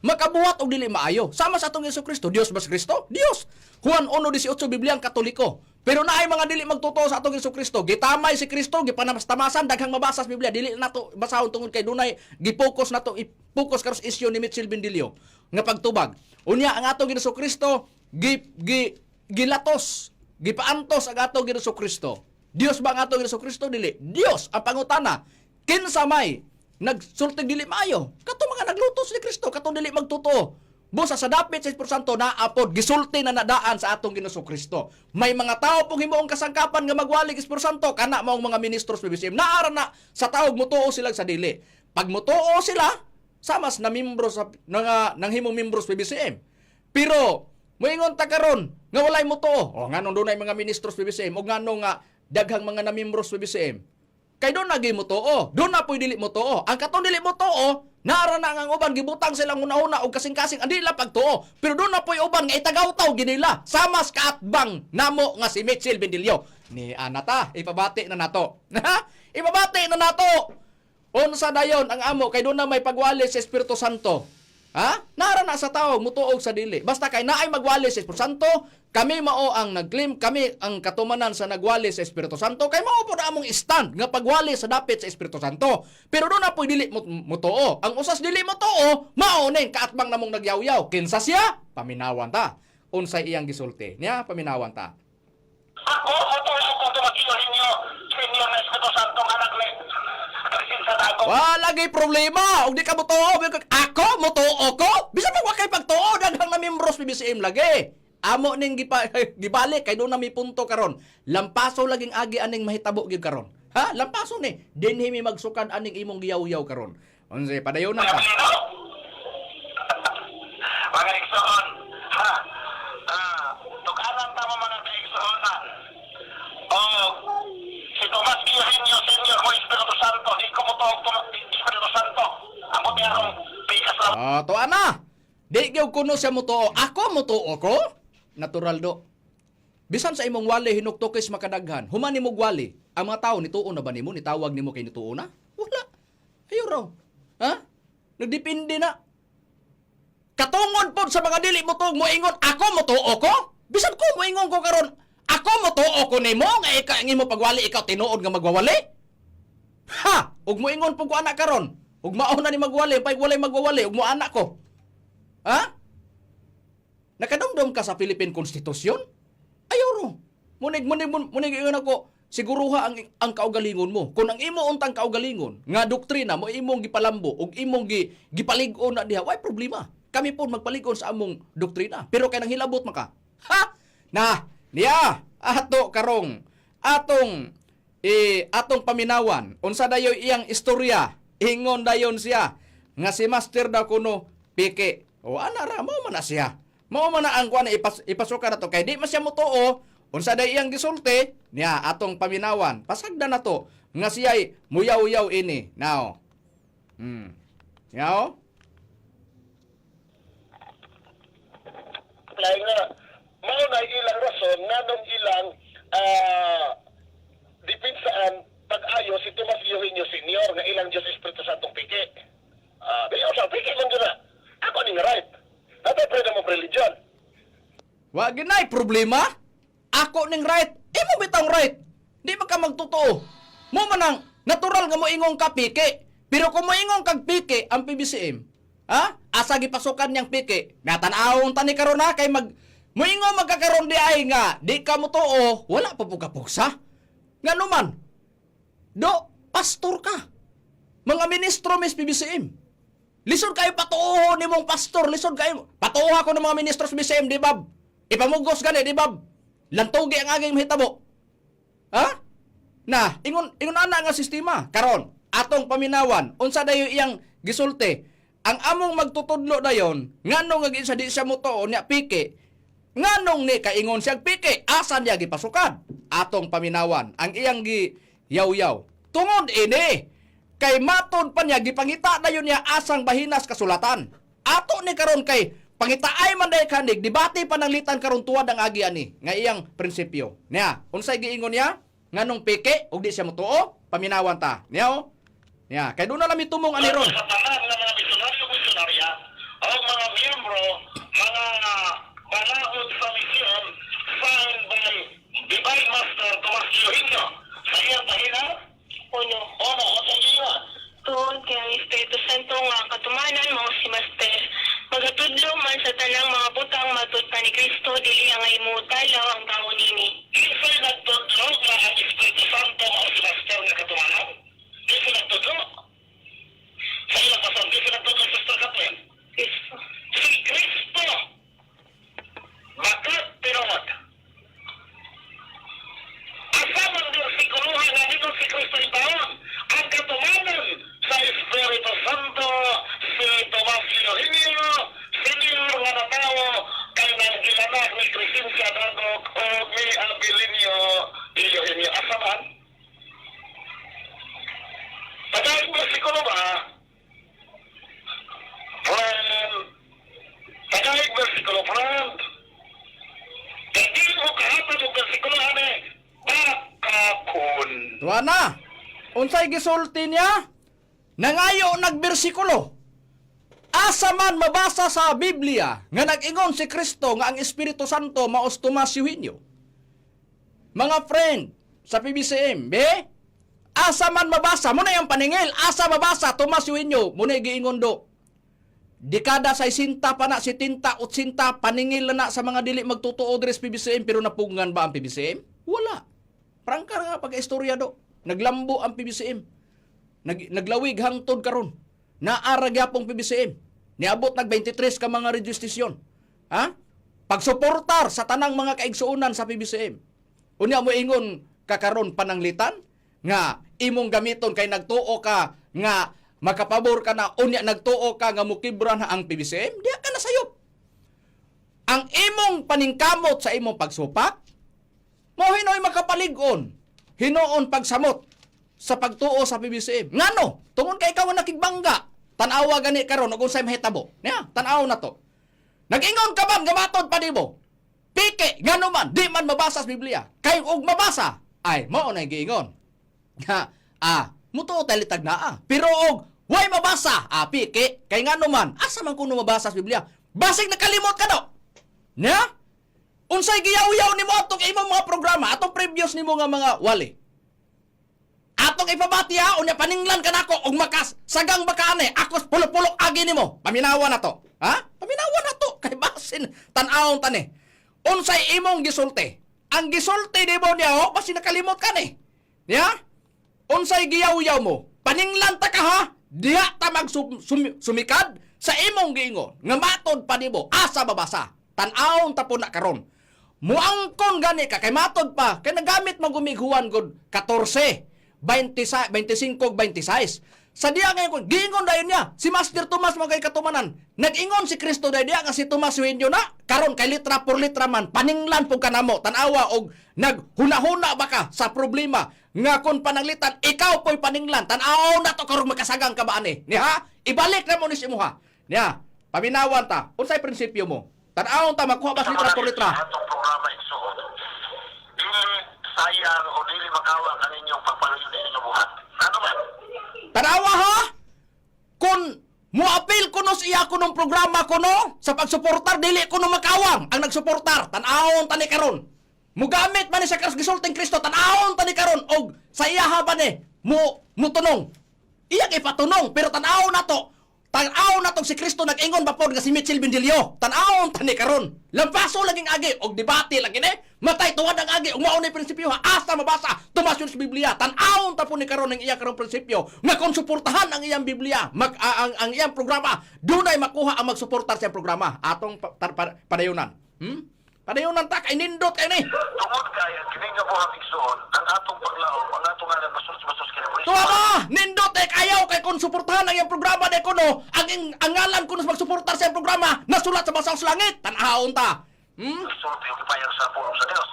Speaker 2: Makabuhat og dili maayo. Sama sa atong Hesus Kristo, Dios ba si Kristo? Dios. Juan 1:18, Biblia ang Katoliko. Pero naay mga dili magtotoo sa atong Hesus Kristo. Gitamay si Kristo, gipanamastamasan, daghang mabasa sa Biblia. Dili na nato basahon tungod kay dunay gipokus nato, i-focus karos isyu ni Mitchell Bindilio nga pagtubag. Unya ang atong Hesus Kristo gi, gi gilatos, gipaantos ang atong Ginoong Kristo. Dios ba ang atong Ginoong Kristo? Dili. Dios ang pangutana. Kinsa may nagsultig dili maayo? Kato mga naglutos ni Kristo, katong dili magtotoo. Busa sa dapit sa Espiritu Santo naa pod gisulti na nadaan sa atong Ginoong Kristo. May mga tao pong himuong kasangkapan nga magwali Espiritu Santo kana maong mga ministros PBCM. Naara na sa taog mutuo sila sa dili. Pag mutuo sila, samas na membro sa nga nang himong membro sa PBCM. Pero moingon ta karon nga walay mutuo. O nganong dunay mga ministros PBCM o nganong nga daghang mga namembro sa PBCM. Kay doon nagi mo tuo. Doon na po'y dili mo tuo. Ang katong dili mo tuo, naara na ang uban gibutang silang una-una og kasing-kasing ang dili lang pagtuo. Pero doon na po'y uban nga itagaw-taw ginila. Samas kaatbang namo nga si Mitchell Bendilio. Ni anata, ipabati na nato. Ipabati na nato. Unsa dayon ang amo kay doon na may pagwali sa Espiritu Santo. Ha? Nara na sa tao, mutuog sa dili. Basta kay naay magwali sa Espiritu Santo, kami mao ang nag-claim, kami ang katumanan sa nagwali sa Espiritu Santo, kay mao po na among stand nga pagwali sa dapit sa Espiritu Santo. Pero doon na po'y dili mo mutuo. Ang usas dili mutuo, mao ning kaatbang namong nagyaw-yaw. Kinsa siya? Paminawan ta. Unsay iyang gisulti? Niya, paminawan ta.
Speaker 5: Ako, motuo ko Tomas Eugenio Senior na Espiritu Santo anak ni Krisin sa dagom.
Speaker 2: Wala gay problema. Og di ka motuo, ako motuo ko. Bisan pa wa kay pagtuo daghang na membros PBCM lagi. Amo ning gipa, gibalik kay doon na may punto karon. Lampaso laging agi aning mahitabo gyud karon. Ha? Lampaso ni. Dinhi mi magsukad aning imong giyaw-yaw karon. Unse padayon na ka.
Speaker 5: Sino? Mga igsoon, ha? Ah, tuganan ta mo mga kaigsuonan. O si Tomas Eugenio Senior mo Espiritu Santo, di ko mo tuog Espiritu Santo. Ang buti akong pikas lang.
Speaker 2: Ah, to ana. Di gyud kuno siya motuo. Ako motuo ko? Natural do. Bisan sa imong wali hinuktukis makadaghan, human nimo wali, ang mga tao nituo na ba nimo nitawag nimo kay nituo na? Wala. Ayo raw. Ha? Nagdepende na. Katungod pod sa mga dili mo tuog moingon ako motuo ko? Bisan ko moingon ko karon, ako motuo ko nimo nga ika ang imo pagwali ikaw tinuod nga magwawali? Ha! Ug moingon pud ko anak karon. Ug mao na ni magwali, pay walay magwawali, ug mo anak ko. Ha? Nakadumdum ka sa Philippine Constitution? Ayaw ro. Munig munig munig ingon ako, siguruha ang kaugalingon mo. Kung ang imo untang kaugalingon nga doktrina mo imong gipalambo ug imong gipalig-on na diha, way problema. Kami po magpalig-on sa among doktrina. Pero kay nang hilabot man ka. Ha? Na, niya ato karong atong eh, atong paminawan unsa dayoy iyang istorya, ingon dayon siya nga si master daw kuno piki. O ana ra, mao man na siya, mao man na ang kuan ipasuka na to kay di man siya motuo. Unsa day iyang gisulti niya, atong paminawan, pasagdan na to nga siya'y muyaw-yaw ini now. Yaw.
Speaker 5: Kaya nga, mao na ilang rason nganong ilang depensahan pag-ayo si Tomas Eugenio Senior nga ilang Diyos Espiritu Santong piki. Ah, uh, sa piki man gyud na. Ako ning right. Natay freedom of religion.
Speaker 2: Wa ginay problema. Ako ning right. Imo bitang right. Di ba ka magtotoo? Mo man ang natural nga moingong ka piki. Pero kung moingong kag piki ang PBCM, ha? Asa gipasukan niyang piki? Natan-awon ta ni karon ha kay mag moingon magkakaroon di ay nga di ka motuo, wala pa po ka pugsa. Ngano man? Do, pastor ka. Mga ministro mis PBCM. Lisod kayo patuoho ni mong pastor, lisod kayo. Patuoha ko ng mga ministro sa BCM, di ba? Ipamugos gani, di ba? Lantugi ang aging mahitabo. Ha? Na, ingon ingon ana nga sistema. Karon, atong paminawan, unsa dayo iyang gisulti? Ang among magtutudlo dayon, nganong nga sa di siya motuo niya piki? Nganong ni kaingon siyang piki? Asa niya gipasukad? Atong paminawan, ang iyang gi yaw-yaw. Tungod ini, kay matod pa niya gipangita dayon niya asang bahinas kasulatan. Ato ni karon kay pangitaay man day kanig, debate pa nang litan karon tuwad ang agi ani nga iyang prinsipyo. Niya, unsay giingon niya? Nganong piki ug di siya motuo? Paminawan ta. Niya oh. Niya, kay doon na lang mitumong ani ron.
Speaker 5: Sa tanan nga mga misyonaryo misyonarya o mga miyembro, mga balaod sa misyon signed by Divine Master Tomas Eugenio sa iyang pahina
Speaker 6: Uno.
Speaker 5: ono o sa iya.
Speaker 6: Tuon kay ang Espiritu Santo nga katumanan mao si Master. Magatudlo man sa tanang mga butang matud pa ni Kristo dili ang imo talaw ang tao nini.
Speaker 5: Kinsay nagtudlo nga ang Espiritu Santo mao si Master nga katumanan? Kinsay nagtudlo? Sa ilang pasang, kinsay nagtudlo, Sister Catherine?
Speaker 6: Kristo.
Speaker 5: Si Kristo. bersikulo ba? Friend, Tagalog bersikulo, friend. Hindi mo kahatag og bersikulo ani. Pakakon.
Speaker 2: Tuwa na. Unsay gisulti niya? Nangayo nagbersikulo. Asa man mabasa sa Biblia nga nag-ingon si Kristo nga ang Espiritu Santo maos Tomas Eugenio. Mga friend sa PBCM, be? Asa man mabasa, muna yung paningil, asa mabasa Tomas Eugenio, muna giingon do. Dekada 60 pa na, 70, 80, paningil na na sa mga dili magtotoo diri sa PBCM, pero napugngan ba ang PBCM? Wala. Prangka nga pagka-istorya do. Naglambo ang PBCM. Naglawig hangtod karon. Naara gyapong PBCM. Niabot nag 23 ka mga radio station. Ha? Pagsuportar sa tanang mga kaigsuonan sa PBCM. Unya mo ingon kakaron pananglitan nga imong gamiton kay nagtuo ka nga makapabor ka na, unya nagtuo ka nga mukibra na ang PBCM, diha ka na sayop. Ang imong paningkamot sa imong pagsupak mo hinoy makapalig-on, hinuon pagsamot sa pagtuo sa PBCM. Ngano? Tungod kay ikaw ang nakigbangga. Tan-awa gani karon ug unsay mahitabo. Nya, tan-aw na to. Nag-ingon ka man nga matod pa nimo. Piki, ngano man, di man mabasa sa Biblia. Kay og mabasa, ay mao na giingon. Ha, mutuo tayo litag naa. Pero og way mabasa, piki, kay ngano man, asa man kuno mabasa sa Biblia? Basig nakalimot ka do. Nya? Unsay giyaw-yaw nimo atong imong mga programa, atong previous nimo nga mga wali? Atong ipabati ha, unya paninglan ka nako og makas sagang bakaane, akos pulok-pulok agi nimo. Paminawa na to. Ha? Paminawa na to kay basin tan-awon tani. Unsay imong gisulti? Ang gisulti nimo niya ho, basin nakalimot ka ni. Niya? Unsay giyaw-yaw mo? Paninglan ta ka ha? Diha ta sumikad sa imong giingon nga matod pa nimo asa mabasa. Tan-awon ta po na karon. Muangkon gani ka kay matod pa kay nagamit mo gumighuan gud 14 26 25 26. Sa diya ngayon kun giingon dayon niya si Master Tomas mo kay katumanan. Nag-ingon si Kristo dayon diya nga si Tomas Eugenio na karon kay litra por litra man paninglan pug kanamo tan-awa og naghunahuna ba ka sa problema nga kun pananglitan ikaw po'y paninglan, tan-aw na to karon makasagang ka ba ani niha, ibalik na mo ni sa imuha niya, paminawan ta unsay prinsipyo mo, tan-awon ta makuha ba sa litra por litra.
Speaker 5: Sa atong programa igsuon. Dili sayang o dili makawa ang inyong pagpaluyo sa inyong buhat. Ano man?
Speaker 2: Tanawa ha? Kung muapil kuno sa iya kunong programa kuno sa pagsuportar, dili kuno makawang ang nagsuportar. Tan-awon tani karon. Mugamit man ni sa gisulting Kristo, tan-awon tani karon og sa iya ha ba ni mo mutunong. Iyang ipatunong pero tan-awon na to. Tan-awon na tong si Kristo nag-ingon ba pod nga si Mitchell Bendilio. Tan-awon tani karon. Lampaso laging agi og debate lagi ni. Matay tuwad ang agi ug mao ni prinsipyo ha. Asa mabasa tumas yun sa Biblia. Tan-awon ta po ni karon ang iya karong prinsipyo nga kung suportahan ang iyang Biblia, ang iyang programa, dunay makuha ang magsuportar sa iyang programa. Atong padayunan. Padayunan ta kay nindot kay ni.
Speaker 5: Tungod kay ang kini nga buhat igsuon, ang atong paglaom, ang atong ngalan basos-basos kini.
Speaker 2: Tuwa ba? Nindot eh kayaw kay kung suportahan ang iyang programa de kuno, ang ngalan kuno sa magsuportar sa iyang programa nasulat sa basang sa langit. Tan-awon ta.
Speaker 5: Sulti og ipayag sa pulong sa Dios.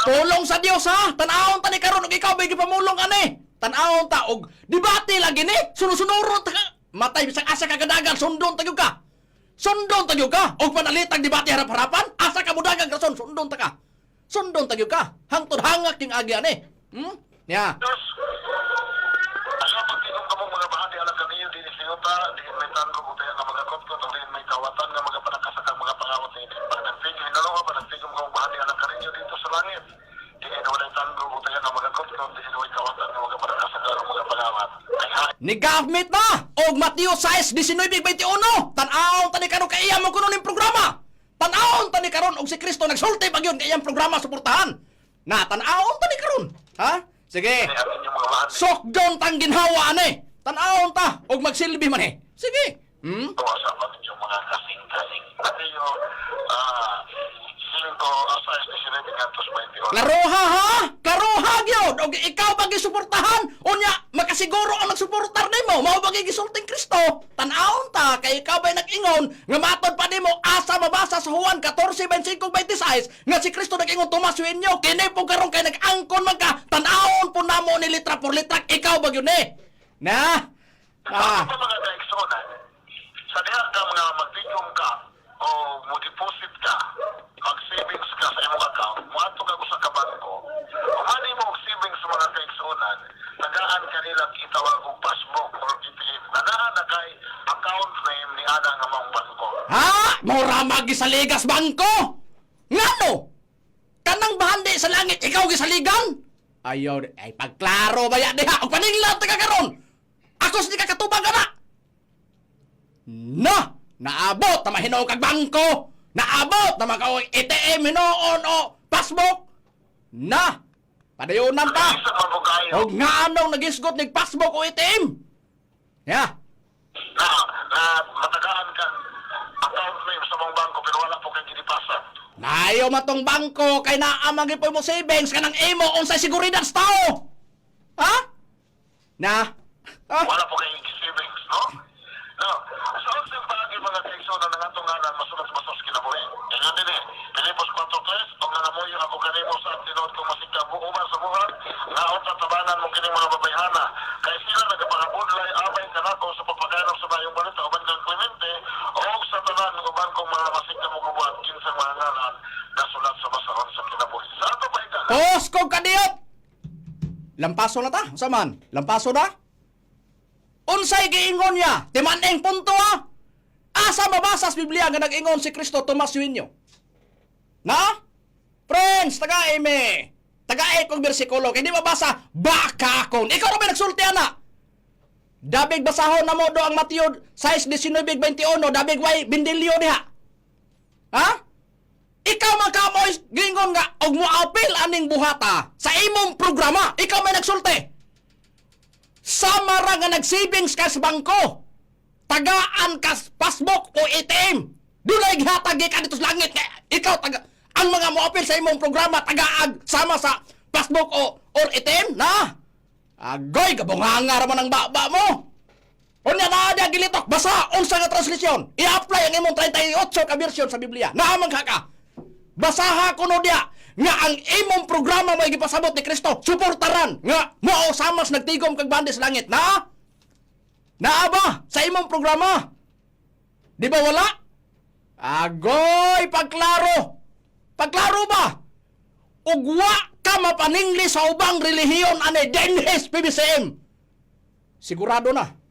Speaker 2: Tulong sa Dios ha. Tan-awon ta ni karon og ikaw bay gipamulong ani. Tan-awon ta og debate lagi ni. Suno-sunuro ta ka. Matay bisag asa ka kadagan sundon ta gyud ka. Sundon ta gyud ka. Og panalitag debate harap-harapan, asa ka modagang rason sundon ta ka. Sundon ta gyud ka. Hangtod hangak king agi ani. Ya.
Speaker 5: Dios. Asa pagtigom kamong mga bahati alang kaniyo dinhi sa yuta, diin may tanggong o nga mga kotkot o diin may kawatan nga mga panakasakang mga pangawat niini. Pag nagpigom hinalaw pa nagtigom kamong bahati alang kaninyo dito sa langit. Diin walay tanggong o nga mga kotkot, diin walay kawatan nga mga panakasakang mga pangawat. Ay ha.
Speaker 2: Ni government na og Mateo 6:19-21. Tan-awon ta ni karon kay iya mo kuno ning programa. Tan-awon ta ni karon og si Kristo nagsulti pa gyud kay iyang programa suportahan. Na tan-awon ta ni karon. Ha? Sige.
Speaker 5: Ang inyong mga bahati.
Speaker 2: Sokdon tang ginhawa ani. Tan-awon ta og magsilbi man eh. Sige.
Speaker 5: Tuwa sa inyong mga kasing-kasing. Mateo 5, 6, 19, 21.
Speaker 2: Klaroha ha? Klaroha gyud. Og ikaw ba gisuportahan? Unya makasiguro ang nagsuportar nimo, mao ba gisulting Kristo? Tan-awon ta kay ikaw bay nag-ingon nga matod pa nimo asa mabasa sa Juan 14:25-26 nga si Kristo nag-ingon Tomas inyo kini po karon kay nag-angkon man ka. Tan-awon po namo ni litra por litra ikaw ba gyud ni? Na? Ah.
Speaker 5: Sa mga kaigsuonan, sa diha ka mga magtigom ka o mo-deposit ka, mag-savings ka sa imong account, moadto ka usa ka bangko, kung mo og savings, mga kaigsuonan, tagaan kanila gitawag og passbook or ATM. Na naa na kay account name ni ana nga maong bangko.
Speaker 2: Ha? Mura magisaligas bangko! Ngano? Kanang bahandi sa langit, ikaw gisaligan? Ayaw, ay pagklaro ba ya diha? Ang paninglan ta ka karon! Ako sa di ka katubang ana! Na! Naabot na mahinoong kag bangko! Naabot na makaw ATM hinoon o passbook! Na! Padayonan pa!
Speaker 5: Isa man mo kayo
Speaker 2: Og nga anong nagisgot nig passbook o ATM? Ya!
Speaker 5: Na na matagaan ka account name sa mong bangko pero wala po kay ginipasa.
Speaker 2: Nayo matong bangko kay naa man gyud mo savings kanang imo unsay seguridad sa tao. Ha? Na. Ah,
Speaker 5: Wala po kay savings, no? No. Sa unsang paagi, mga kaigsuonan, ang atong ngalan masulat sa basos kinabuhi? Ingon din eh, Pilipos 4.3, "Og nangamuyo ako kanimo sa tinuod kong masigkabo uban sa buhat, nga unta tabanan mo kining mga babayhana. Kay sila nagapangabudlay abay kanako sa pagpaganap sa maayong balita uban kang Clemente o sa tanan uban kong mga masigkabo buhat kinsang mga ngalan nasulat sa basahon sa kinabuhi." Sa ato pa igala,
Speaker 2: Poskog kadiyot. Lampaso na ta, unsa man? Lampaso na? Unsay giingon niya? Timan-ing punto ha. Asa mabasa sa Biblia nga nag-ingon si Kristo Tomas Eugenio? Na? Friends, taga ime. Taga kong bersikulo kay di mabasa baka kon. Ikaw ra ba nagsulti ana? Dabig basahon na mo do ang Mateo 6:19-21, dabig way bindilyo diha. Ha? Ikaw man kamoy gingon nga og moapil aning buhata sa imong programa. Ikaw may nagsulti. Sama ra nga nag-savings ka sa bangko. Tagaan ka sa passbook o ATM. Dunay gihatag gikan dito sa langit nga ikaw taga ang mga moapil sa imong programa tagaag sama sa passbook o or ATM na. Agoy, kabunganga ra man ang baba mo. Unya na dia gilitok basa unsa nga translation. I-apply ang imong 38 ka version sa Biblia. Naa man ka ka. Basaha kuno diya nga ang imong programa mo gipasabot ni Kristo, suportaran nga mao samas nagtigom kag bandi sa langit na. Naa ba sa imong programa? Di ba wala? Agoy, pagklaro. Pagklaro ba? Ug wa ka mapaningli sa ubang relihiyon ane dinhis PBCM. Sigurado na.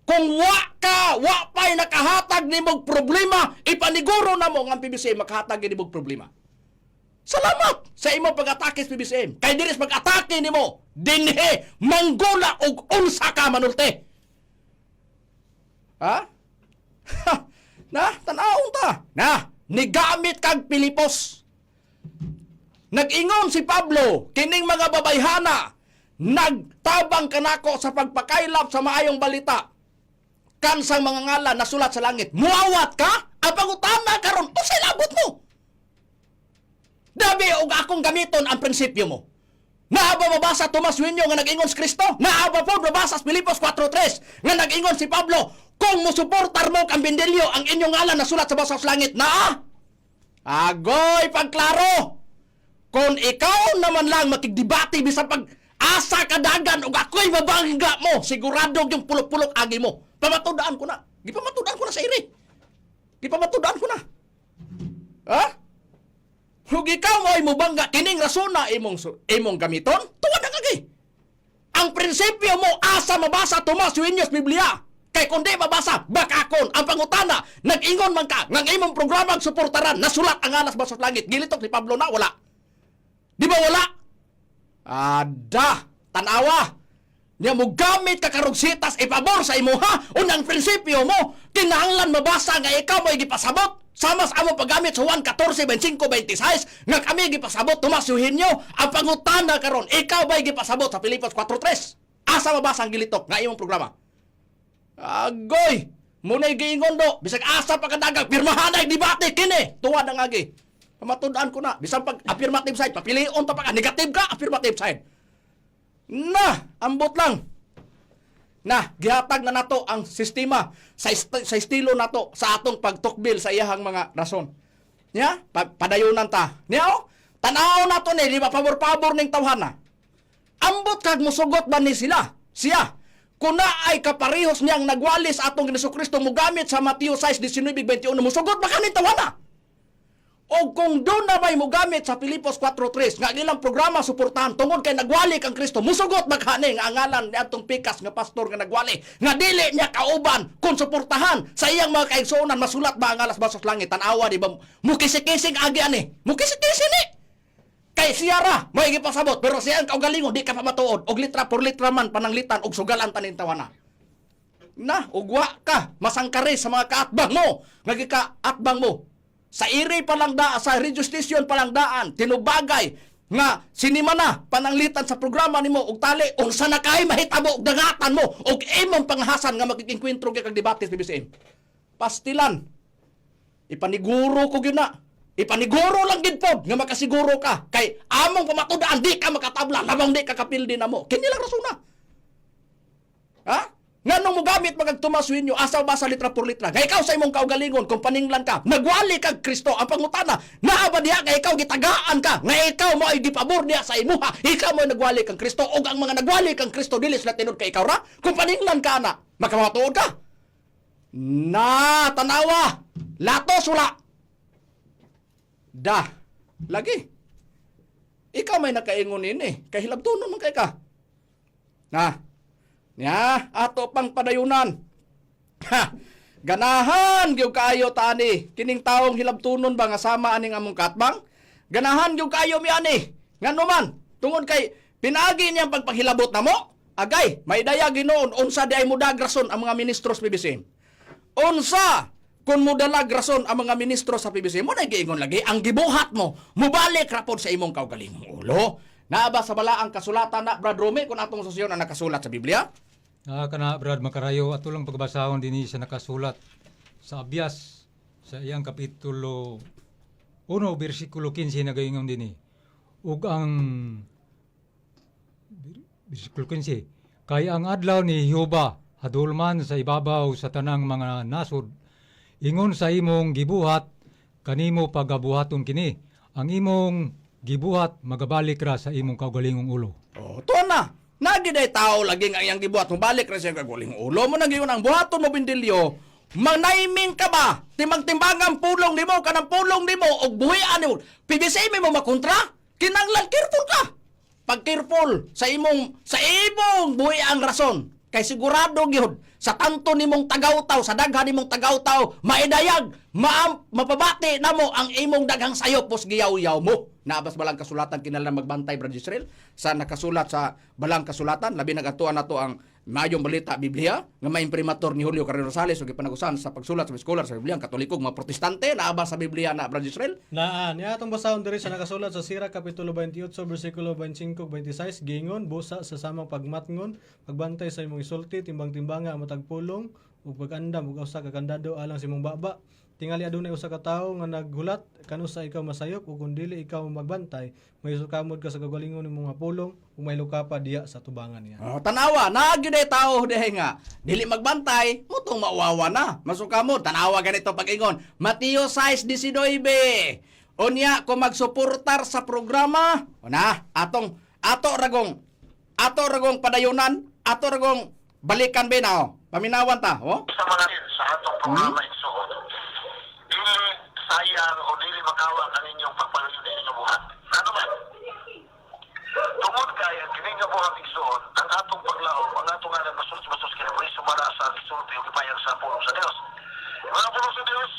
Speaker 2: Kung wa ka, wa pa'y nakahatag nimog problema, ipaniguro na mo nga ang PBCM makahatag nimog problema. Salamat sa imong pag-atake sa PBCM. Kay diri sa pag-atake nimo, dinhi manggula og unsa ka manulte. Ha? Na, tan-awon ta. Na, nigamit kag Pilipos. Nag-ingon si Pablo, kining mga babayhana, nagtabang kanako sa pagpakaylap sa maayong balita. Kansang mga ngalan nasulat sa langit. Muawat ka? Ang pangutana karon, unsay labot mo? Dabi og akong gamiton ang prinsipyo mo. Naa ba mabasa Tomas Eugenio nga nag-ingon si Kristo? Naa ba po mabasa sa Filipos 4.3 nga nag-ingon si Pablo, kung musuportar mo kang Bendelio, ang inyong ngalan nasulat sa basos langit? Naa? Agoy, pagklaro! Kung ikaw naman lang makigdebate bisan pag asa kadagan ug ako'y mabangga mo, sigurado yung pulok-pulok agi mo. Pamatudaan ko na. Gipamatudaan ko na sa iri. Gipamatudaan ko na. Ha? Ug ikaw mo ay mubangga kining rasona imong gamiton, tuwa na kagi. Ang prinsipyo mo asa mabasa Tomas Eugenio's Biblia. Kay kung di mabasa, baka kon ang pangutana, nag-ingon man ka ng imong programa ang suportaran, nasulat ang alas basot langit. Gilitok ni Pablo na wala. Di ba wala? Ada, tanawa. Nya mo gamit ka karog sitas ipabor sa imuha unang prinsipyo mo kinahanglan mabasa nga ikaw mo gipasabot sama sa among paggamit sa Juan 14, 25, 26 nga kami gipasabot Tomas Eugenio. Ang pangutana karon, ikaw ba'y gipasabot sa Pilipos 4.3? Asa mabasa ang gilitok nga imong programa? Agoy, muna'y giingon do bisag asa pa kadagang pirmahanay debate kini tuwa na agi. Pamatud-an ko na bisan pag affirmative side, papilion ta pa ka, negative ka, affirmative side na, ambot lang. Na, gihatag na nato ang sistema sa estilo nato sa atong pagtukbil sa iyahang mga rason. Nya, padayonan ta. Nya oh, tan-aw nato ni, di ba pabor-pabor ning tawhana. Ambot kag musugot ba ni sila? Siya. Kung naay kaparehos niyang nagwali sa atong Ginoong Kristo mogamit sa Mateo 6:19-21, musugot ba kanin tawana? O kung doon na may mugamit sa Filipos 4:3 nga ang ilang programa suportahan tungod kay nagwali kang Kristo, musugot maghani nga ang ngalan ni atong pikas nga pastor nga nagwali nga dili niya kauban kung suportahan sa iyang mga kaigsuonan, masulat ba ang alas basos langit? Tan-awa, di ba mukisik-kising agi ani, mukisik-kising ni kay siya ra may gipasabot, pero siya ang kaugalingon di ka pa matuod og litra por litra man pananglitan og sugalan tanin tawana na ugwa ka masangkare sa mga kaatbang mo nga gikaatbang mo sa iri pa lang da, sa radio station pa lang daan tinubagay nga sinima na pananglitan sa programa nimo og tali unsa na kay mahitabo og dangatan mo og imong panghasan nga makikingkwentro gyud kag debate sa PBCM. Pastilan, ipaniguro ko gyud na, ipaniguro lang gid pod nga makasiguro ka kay among pamatud-an di ka makatabla labong di ka kapildi namo. Kini lang rasuna. Ha? Nganong mogamit magag Tomas Winyo, asaw ba sa litra por litra? Nga ikaw sa imong kaugalingon, kung paninglan ka, nagwali kag Kristo, ang pangutana, naa ba diha nga ikaw gitagaan ka, nga ikaw mo ay gipabor diha sa imuha, ikaw mo ay nagwali kang Kristo, og ang mga nagwali kang Kristo, dili sila tinud kay ikaw ra? Kung paninglan ka na, makamatuod ka. Na, tanawa, latos wala. Da, lagi. Ikaw may nakaingon nini, kay hilabtunon man kay ka. Na, nya, ato pang padayunan. Ha, ganahan gyud kaayo tani kining taong hilabtunon ba nga sama aning among katbang? Ganahan gyud kaayo mi ani. Ngano man, tungod kay pinaagi niyang pagpaghilabot namo. Agay, may daya Ginoon unsa di ay mudag rason ang mga ministro sa PBC. Unsa kung mudalag rason ang mga ministro sa PBC mo na giingon lagi ang gibuhat mo mubalik ra pod sa imong kaugalingong ulo. Naa ba sa balaang kasulatan na, Brad Rome, kung atong susyon ang nakasulat sa Biblia?
Speaker 3: Ah, kana Brad Makarayo, ato lang pagbasahon dinhi sa nakasulat sa Abyas sa iyang kapitulo 1 bersikulo 15, nagaingon dinhi. Ug ang bersikulo 15, kay ang adlaw ni Jehova hadulman sa ibabaw sa tanang mga nasod, ingon sa imong gibuhat kanimo pagabuhaton kini, ang imong gibuhat magabalik ra sa imong kaugalingong ulo.
Speaker 2: Oh, tuwa na. Nagiday tao lagi nga iyang gibuhat. Mubalik ra siya kagaling ulo mo nang ang buhaton mo bindilyo. Manaiming ka ba? Timang-timbangan pulong nimo kanang pulong nimo og buhian nimo. PBC mo makontra? Kinanglan careful ka. Pag careful sa imong buhi ang rason kay sigurado gyud sa tanto nimong tagawtaw, sa daghan nimong tagawtaw, maidayag, maam, mapabati namo ang imong daghang sayop pos giyaw-yaw mo. Naabas balang kasulatan kinahanglan magbantay, Brad Israel, sa nakasulat sa balang kasulatan, labi nagatuan nato ang Mayong Balita Biblia nga may imprimatur ni Julio Carrero Rosales ug gipanagusan sa pagsulat sa mga scholar sa Biblia ang Katoliko ug mga Protestante. Naa ba sa Biblia na, Brad Israel?
Speaker 4: Naa, niya atong basahon diri sa nakasulat sa Sira kapitulo 28 bersikulo 25 ug 26, giingon, busa sa samang pagmatngon, pagbantay sa imong isulti, timbang-timbanga ang matag pulong ug pag-andam og usa ka kandado alang sa imong baba. Tingali adunay usa ka tawo nga naghulat kanusa ikaw masayop, ug kun dili ikaw magbantay, mahisukamod ka sa kagalingon nimong mga pulong ug mahilo ka pa diha sa tubangan niya.
Speaker 2: Oh, tanawa, naa gyud ay tao dihay nga dili magbantay, mutong mauwawa na. Masuka mo, tanawa ganito pag-ingon. Mateo 6:19. Unya kung magsuportar sa programa, na atong ato ragong padayunan, ato ragong balikan ba na oh. Paminawan ta, oh.
Speaker 5: Sa mga sa atong programa, igsuon. Dili sayang o dili makawa ang inyong pagpaluyo sa inyong buhat. Ano man? Tungod kay ang kini nga buhat, igsuon, ang atong paglaom, ang atong ngalan basos-basos kini mo sumala sa isulti o gipayag sa pulong sa Dios. Mga pulong sa Dios,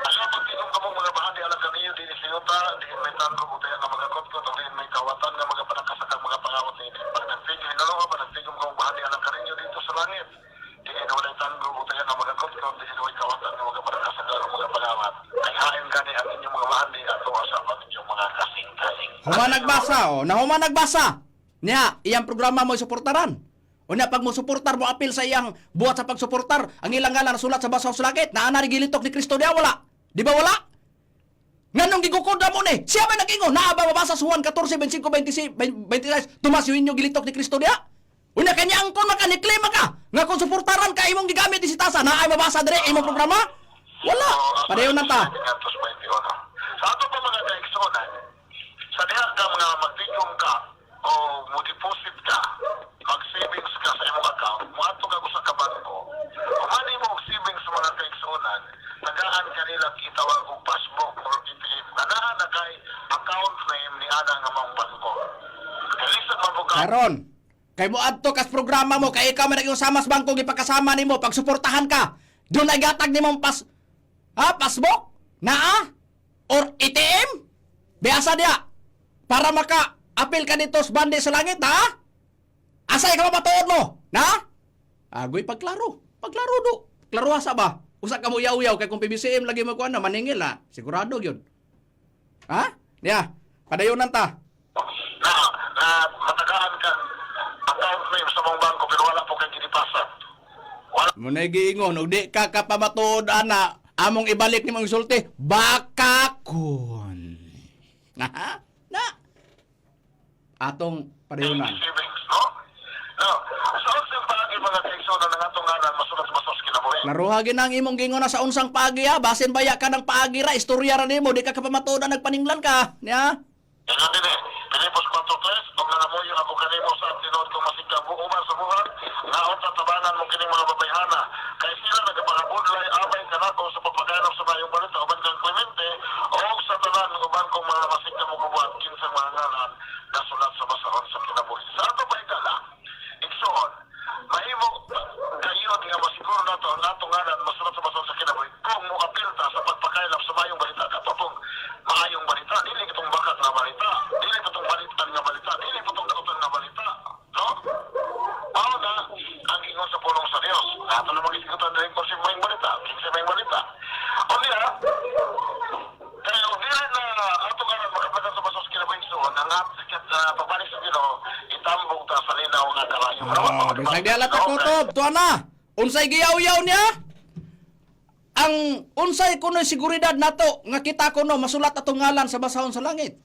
Speaker 5: ayaw pagtigom kamong mga bahandi alang kaniyo dinhi sa yuta, diin may tangkog o tayo nga mga kotkot, o diin may kawatan nga mga panagkasakang mga pangawat niini. Pag nagtigom, hinalawa, pag nagtigom kamong bahandi alang kaninyo dito sa langit, diin walay tangkog o tayo nga mga kotkot, diin walay kawatan nga mga panagkasakang mga pangawat. Ay hain gani ang inyong mga bahandi ato sa inyong mga kasing-kasing.
Speaker 2: Human nagbasa, oh. Na human nagbasa. Niya, iyang programa mo suportaran. Unya pag mo suportar mo apil sa iyang buhat sa pagsuportar, ang ilang ngalan nasulat sa basaw sa langit, naa na gilitok ni Kristo diya wala. Di ba wala? Nganong gigukoda mo ni? Siya ba nag-ingon? Naa ba mabasa sa Juan 14, 25, 26, 26, Tomas yun yung gilitok ni Kristo diya? Unya kanya angkon maka ni klima ka nga kung suportaran ka imong gigamit ni si tasa na ay mabasa dire imong programa? Wala. Pareho na ta.
Speaker 5: Sa ato pa mga kaigsuonan, sa diha ka mga magtigom ka o mo deposit ka, mag-savings ka sa gitawag og passbook or ATM na naa na kay account name ni ana nga maong bangko. Kay lisod man po ka
Speaker 2: Karon, kay mo adto kas programa mo kay ikaw man naging sama sa bangko gipakasama nimo pagsuportahan ka. Doon ay gatag nimong pas ha passbook naa or ATM? Biasa diya para maka apil ka dito sa bandi sa langit ha? Asay ka mapatuod mo? Na? Agoy pagklaro. Pagklaro do. Klaro sa ba? Usa ka mo yaw-yaw kay kung PBCM lagi mo kuan na maningil na. Sigurado gyud. Ha? Niya, padayonan ta.
Speaker 5: Na na matagaan ka account name sa mong bangko pero wala po kay ginipasa. Wala
Speaker 2: Munay giingon og di ka kapamatuod ana, among ibalik nimo ang sulti, baka kun. Na, na. Atong padayonan.
Speaker 5: Savings, no? No. Sa unsang paagi mga kaigsoon na atong ngalan masulat sa basos kinabuhi?
Speaker 2: Klaruha gid ang imong gingon na sa unsang paagi ha, basin baya ka ng paagi ra, istorya ra nimo, di ka kapamatuod na nagpaninglan ka. Niya.
Speaker 5: Ingon din eh, Pilipos 4.3, og nangamuyo ako kanimo sa tinuod kong masigabo uban sa buhat, nga unta tabanan mo kining mga babayhana, kay sila nagapangabudlay abay kanako sa pagpaganap sa mayong balita uban kang Clemente, o sa tanan uban kong mga masigabo buhat kinsang mga ngalan nasulat sa basahon sa kinabuhi. Sa ato pa igala, igsoon, mahimo gayon nga masiguro nato ang atong ngalan masulat sa basahon sa kinabuhi kung moapil ta sa pagpakaylap sa mayong balita katong maayong balita, dili kitong bakat nga balita, dili kitong balitan nga balita, dili kitong dautan nga balita, no? Mao na ang ingon sa pulong sa Dios. Ato na magisigutan diri kung si mayong balita, kinsa mayong balita. Unya, kaya kung dili na ato nga makapagan sa basos kinabuhi suon, ang at pagbalik sa Ginoo, itambong ta sa linaw nga kalayo.
Speaker 2: Oh, bisag di alata kutob, tuwa na. Unsay giyaw-yaw niya? Ang unsay kuno seguridad nato nga kita kuno masulat atong ngalan sa basahon sa langit.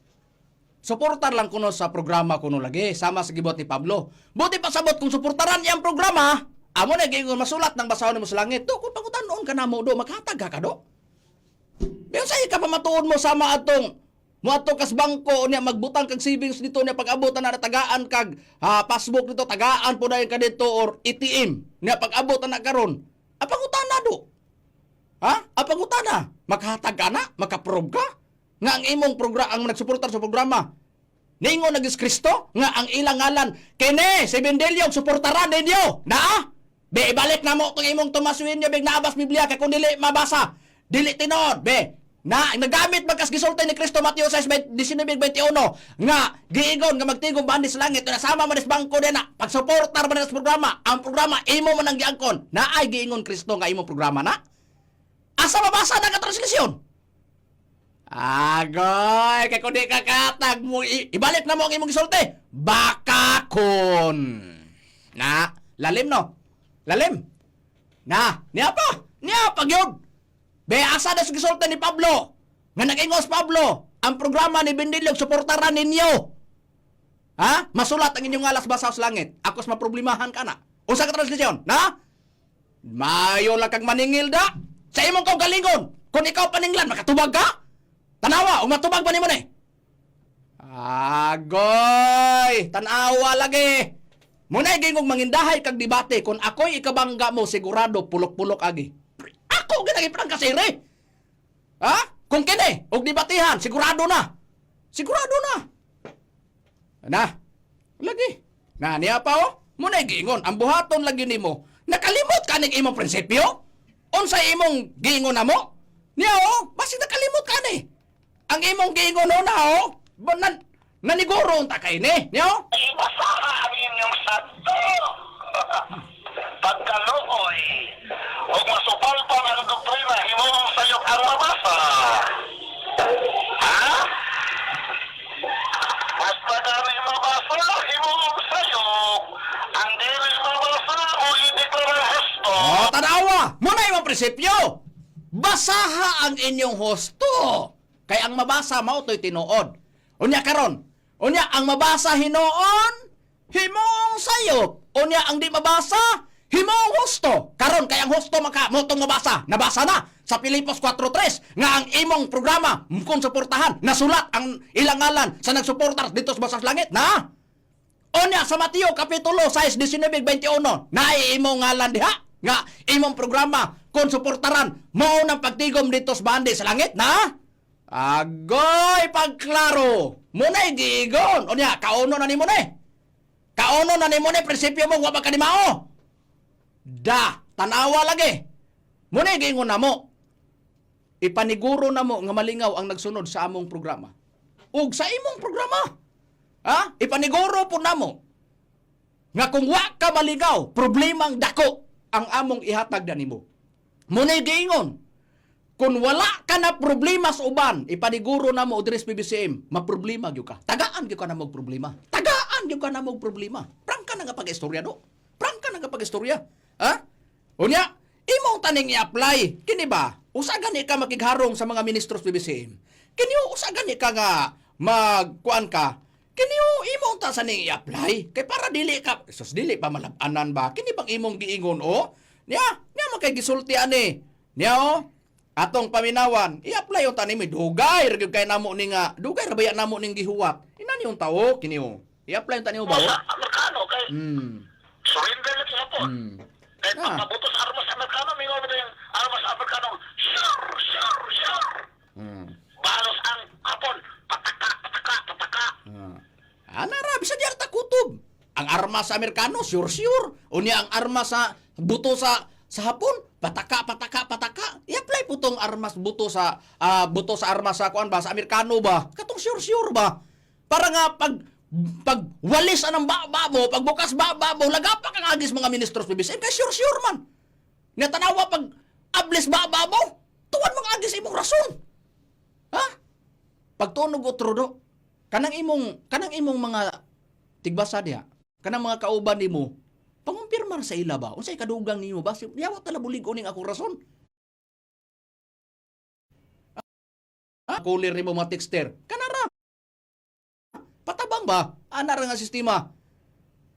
Speaker 2: Suportar lang kuno sa programa kuno lagi sama sa gibuhat ni Pablo. Buti pa sabot kung suportaran niya ang programa, amo na giingon masulat ng basahon nimo sa langit. Do kung pangutanon ka namo do maghatag ka do. Pero sa ka pamatuon mo sama atong moadto kas bangko niya magbutang kag savings dito niya pag-abot na tagaan kag ah, passbook dito tagaan po dayon ka dito or ATM niya pag-abot na karon. Ang pangutana do. Ha? Ang pangutana, makahatag ka na, makaprove ka nga ang imong programa ang nagsuportar sa programa. Ningon na Kristo nga ang ilang ngalan kini si Bendelio suportaran ninyo. Naa? Be ibalik na mo itong imong Tomas Winyo big naabas Biblia kay kung dili mabasa. Dili tinuod be. Na nagamit magkas gisulti ni Kristo Mateo 6:19-21 nga giingon nga magtigom bandi sa langit na sama man is bangko din na pagsuportar man sa programa ang programa imo man ang giangkon naay giingon Kristo nga imong programa na asa mabasa na ka translasyon. Agoy, kay kung di ka katag mo, ibalik na mo ang imong gisulti. Baka kun. Na, lalim no? Lalim. Na, niya pa. Niya pa gyud. Be asa na sa gisulti ni Pablo? Nga nag-ingos Pablo, ang programa ni Bendilog suportaran ninyo. Ha? Masulat ang inyong alas basa sa langit. Akos maproblemahan ka na. Unsa ka translasyon? Na? Mayo lang kag maningil da. Sa imong kaugalingon, kung ikaw paninglan, makatubag ka? Tanawa, o matubag ba nimo ni? Agoy, tanawa lagi. Muna'y gingong mangindahay kag debate kung ako'y ikabangga mo sigurado pulok-pulok agi. Ako ginagi parang kasire. Ha? Kung kini og debatehan sigurado na. Sigurado na. Na. Lagi. Na niya pa oh. Muna'y giingon ang buhaton lagi nimo. Nakalimot ka ning imong prinsipyo? Unsay imong giingon namo? Niya oh, basi nakalimot ka ni. Ang imong giingon na oh, ba, naniguro unta kay ni. Niya oh.
Speaker 5: Ibasaha ang inyong santo. Pagkaluoy, ug masupalpal ang doktrina, himuong sayop ang mabasa. Ha? Basta gani mabasa, himuong sayop. Ang dili mabasa o ideklara husto.
Speaker 2: Oh, tanawa! Muna imong prinsipyo. Basaha ang inyong husto. Kay ang mabasa mao to'y tinuod. Unya karon, unya ang mabasa hinuon, himuong sayop. Unya ang di mabasa, himuong husto. Karon kay ang husto maka mo tong mabasa. Nabasa na sa Pilipos 4:3 nga ang imong programa kung suportahan nasulat ang ilang ngalan sa nagsuportar dito sa basas langit na. Unya sa Mateo kapitulo 6:19-21 naay imong ngalan diha. Nga imong programa kung suportaran mao nang pagtigom dito sa bandi sa langit na? Agoy pagklaro. Muna'y giigon. Unya, kauno na nimo ni. Kauno na nimo ni prinsipyo mo wa pa ka ni mao. Da, tanawa lagi. Muna'y giingon na mo. Ipaniguro na mo nga malingaw ang nagsunod sa among programa. Ug sa imong programa. Ha? Ipaniguro po namo nga kung wa ka malingaw, problemang dako ang among ihatag na nimo. Muna'y giingon, kung wala ka na problema sa uban, ipaniguro na mo diri sa PBCM, maproblema gyud ka. Tagaan gyud ka na mog problema. Tagaan gyud ka na mog problema. Prangka na nga pag-istorya do. Prangka na nga pag-istorya. Ha? Unya, imong taning i-apply. Kini ba? Usa gani ka makigharong sa mga ministros PBCM. Kini usa gani ka nga magkuan ka. Kini imong ta sa ning i-apply kay para dili ka sus dili pa malab-anan ba. Kini bang imong giingon o? Niya, niya man kay gisulti ani. Niya o. Atong paminawan, i-apply yung tanim dugay ra gyud kay namo ni nga, dugay ra baya namo ning gihuwat. Ina niyong tawo kini o. I-apply yung tanim ba?
Speaker 5: Sa Amerikano kay surrender lang sa Hapon. Kay pagkabuto sa armas Amerikano, mingon mo yung armas Amerikano, sure, sure, sure. Balos ang Hapon, pataka, pataka, pataka.
Speaker 2: Ana ra bisa di arta kutob. Ang arma sa Amerikano, sure sure. Unya ang arma sa buto sa Hapon, pataka pataka pataka. I-apply po tong armas buto sa armas sa kuan ba sa Amerikano ba? Katong sure sure ba? Para nga pag pag walis anang baba mo, pag bukas baba mo, lagapak ang agis mga ministros PBCM kay sure sure man. Nga tanawa pag ablis baba mo, tuwan mga agis imong rason. Ha? Pagtunog otro do, kanang imong mga tigbasa diha, kanang mga kauban nimo, pangumpirmar sa ila ba? Unsay kadugang nimo ba? Yawa tala bulig uning akong rason. Ha? Kulir nimo mga texter. Kanara. Patabang ba? Ana ra nga sistema.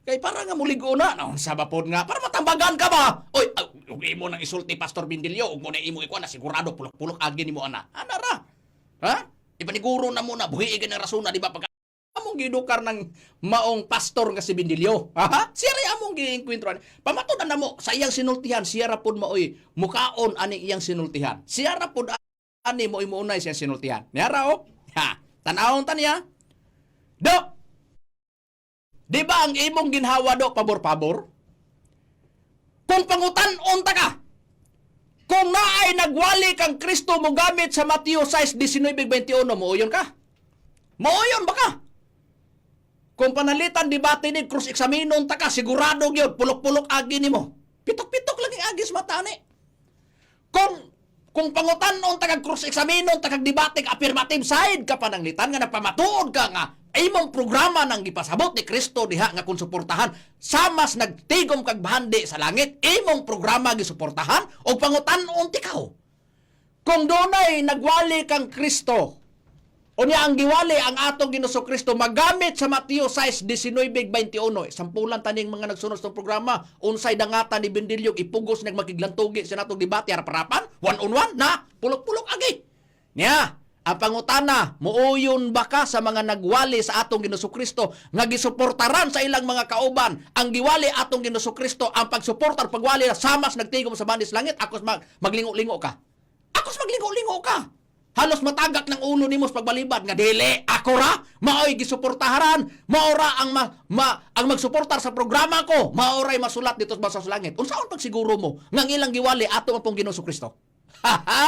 Speaker 2: Kay para nga muligo na, naunsa ba pod nga? Para matambagan ka ba? Oy, ug imo nang isulti Pastor Bindilyo, ug mo na imo ikuan na sigurado pulok-pulok agi nimo ana. Ana ra. Ha? Ipaniguro na mo na buhi ng rason na di ba pag among gidukar ng maong pastor nga si Bindilyo. Ha? Siya ray among giengkwentro ani. Pamatud na mo sa iyang sinultihan, siya ra pod maoy mukaon ani iyang sinultihan. Siya ra pod ani mo imuunay siyang sinultihan. Niya ra oh. Ha. Tan-awon ta niya. Do. Di ba ang imong ginhawa do pabor-pabor? Kung pangutan-on ta ka, kung naay nagwali kang Kristo mo gamit sa Mateo 6:19-21, mooyon ka? Mooyon ba ka? Kung panalitan debate ni cross examinon ta ka, sigurado gyud pulok-pulok agi nimo. Pitok-pitok lang ang agis mata ani. Kung pangutan-on ta kag cross examinon ta kag debate affirmative side ka pananglitan nga nagpamatuod ka nga imong programa nang gipasabot ni Kristo diha nga kung suportahan samas nagtigom kag bahandi sa langit imong programa gisuportahan og pangutan-on tikaw. Kung dunay nagwali kang Kristo, unya ang giwali ang atong Ginoong Kristo magamit sa Mateo 6:19-21. Sampulan taning mga nagsunod sa programa, unsay dangatan ni Bendilyo ipugos nag makiglantugi sa natong debate harap-harapan, one on one na pulok-pulok agi. Niya, ang pangutana, muuyon ba ka sa mga nagwali sa atong Ginoong Kristo nga gisuportaran sa ilang mga kauban ang giwali atong Ginoong Kristo ang pagsuportar pagwali samas nagtigom sa bandis langit akos maglingo-lingo ka. Akos maglingo-lingo ka. Halos matagak ng ulo nimo sa pagbalibad nga dili ako ra maoy gisuportaharan mao ra ang ang magsuportar sa programa ko mao ray masulat dito sa basa sa langit. Unsaon pagsiguro mo nga ang ilang giwali ato man pong Ginoong Kristo? Ha ha.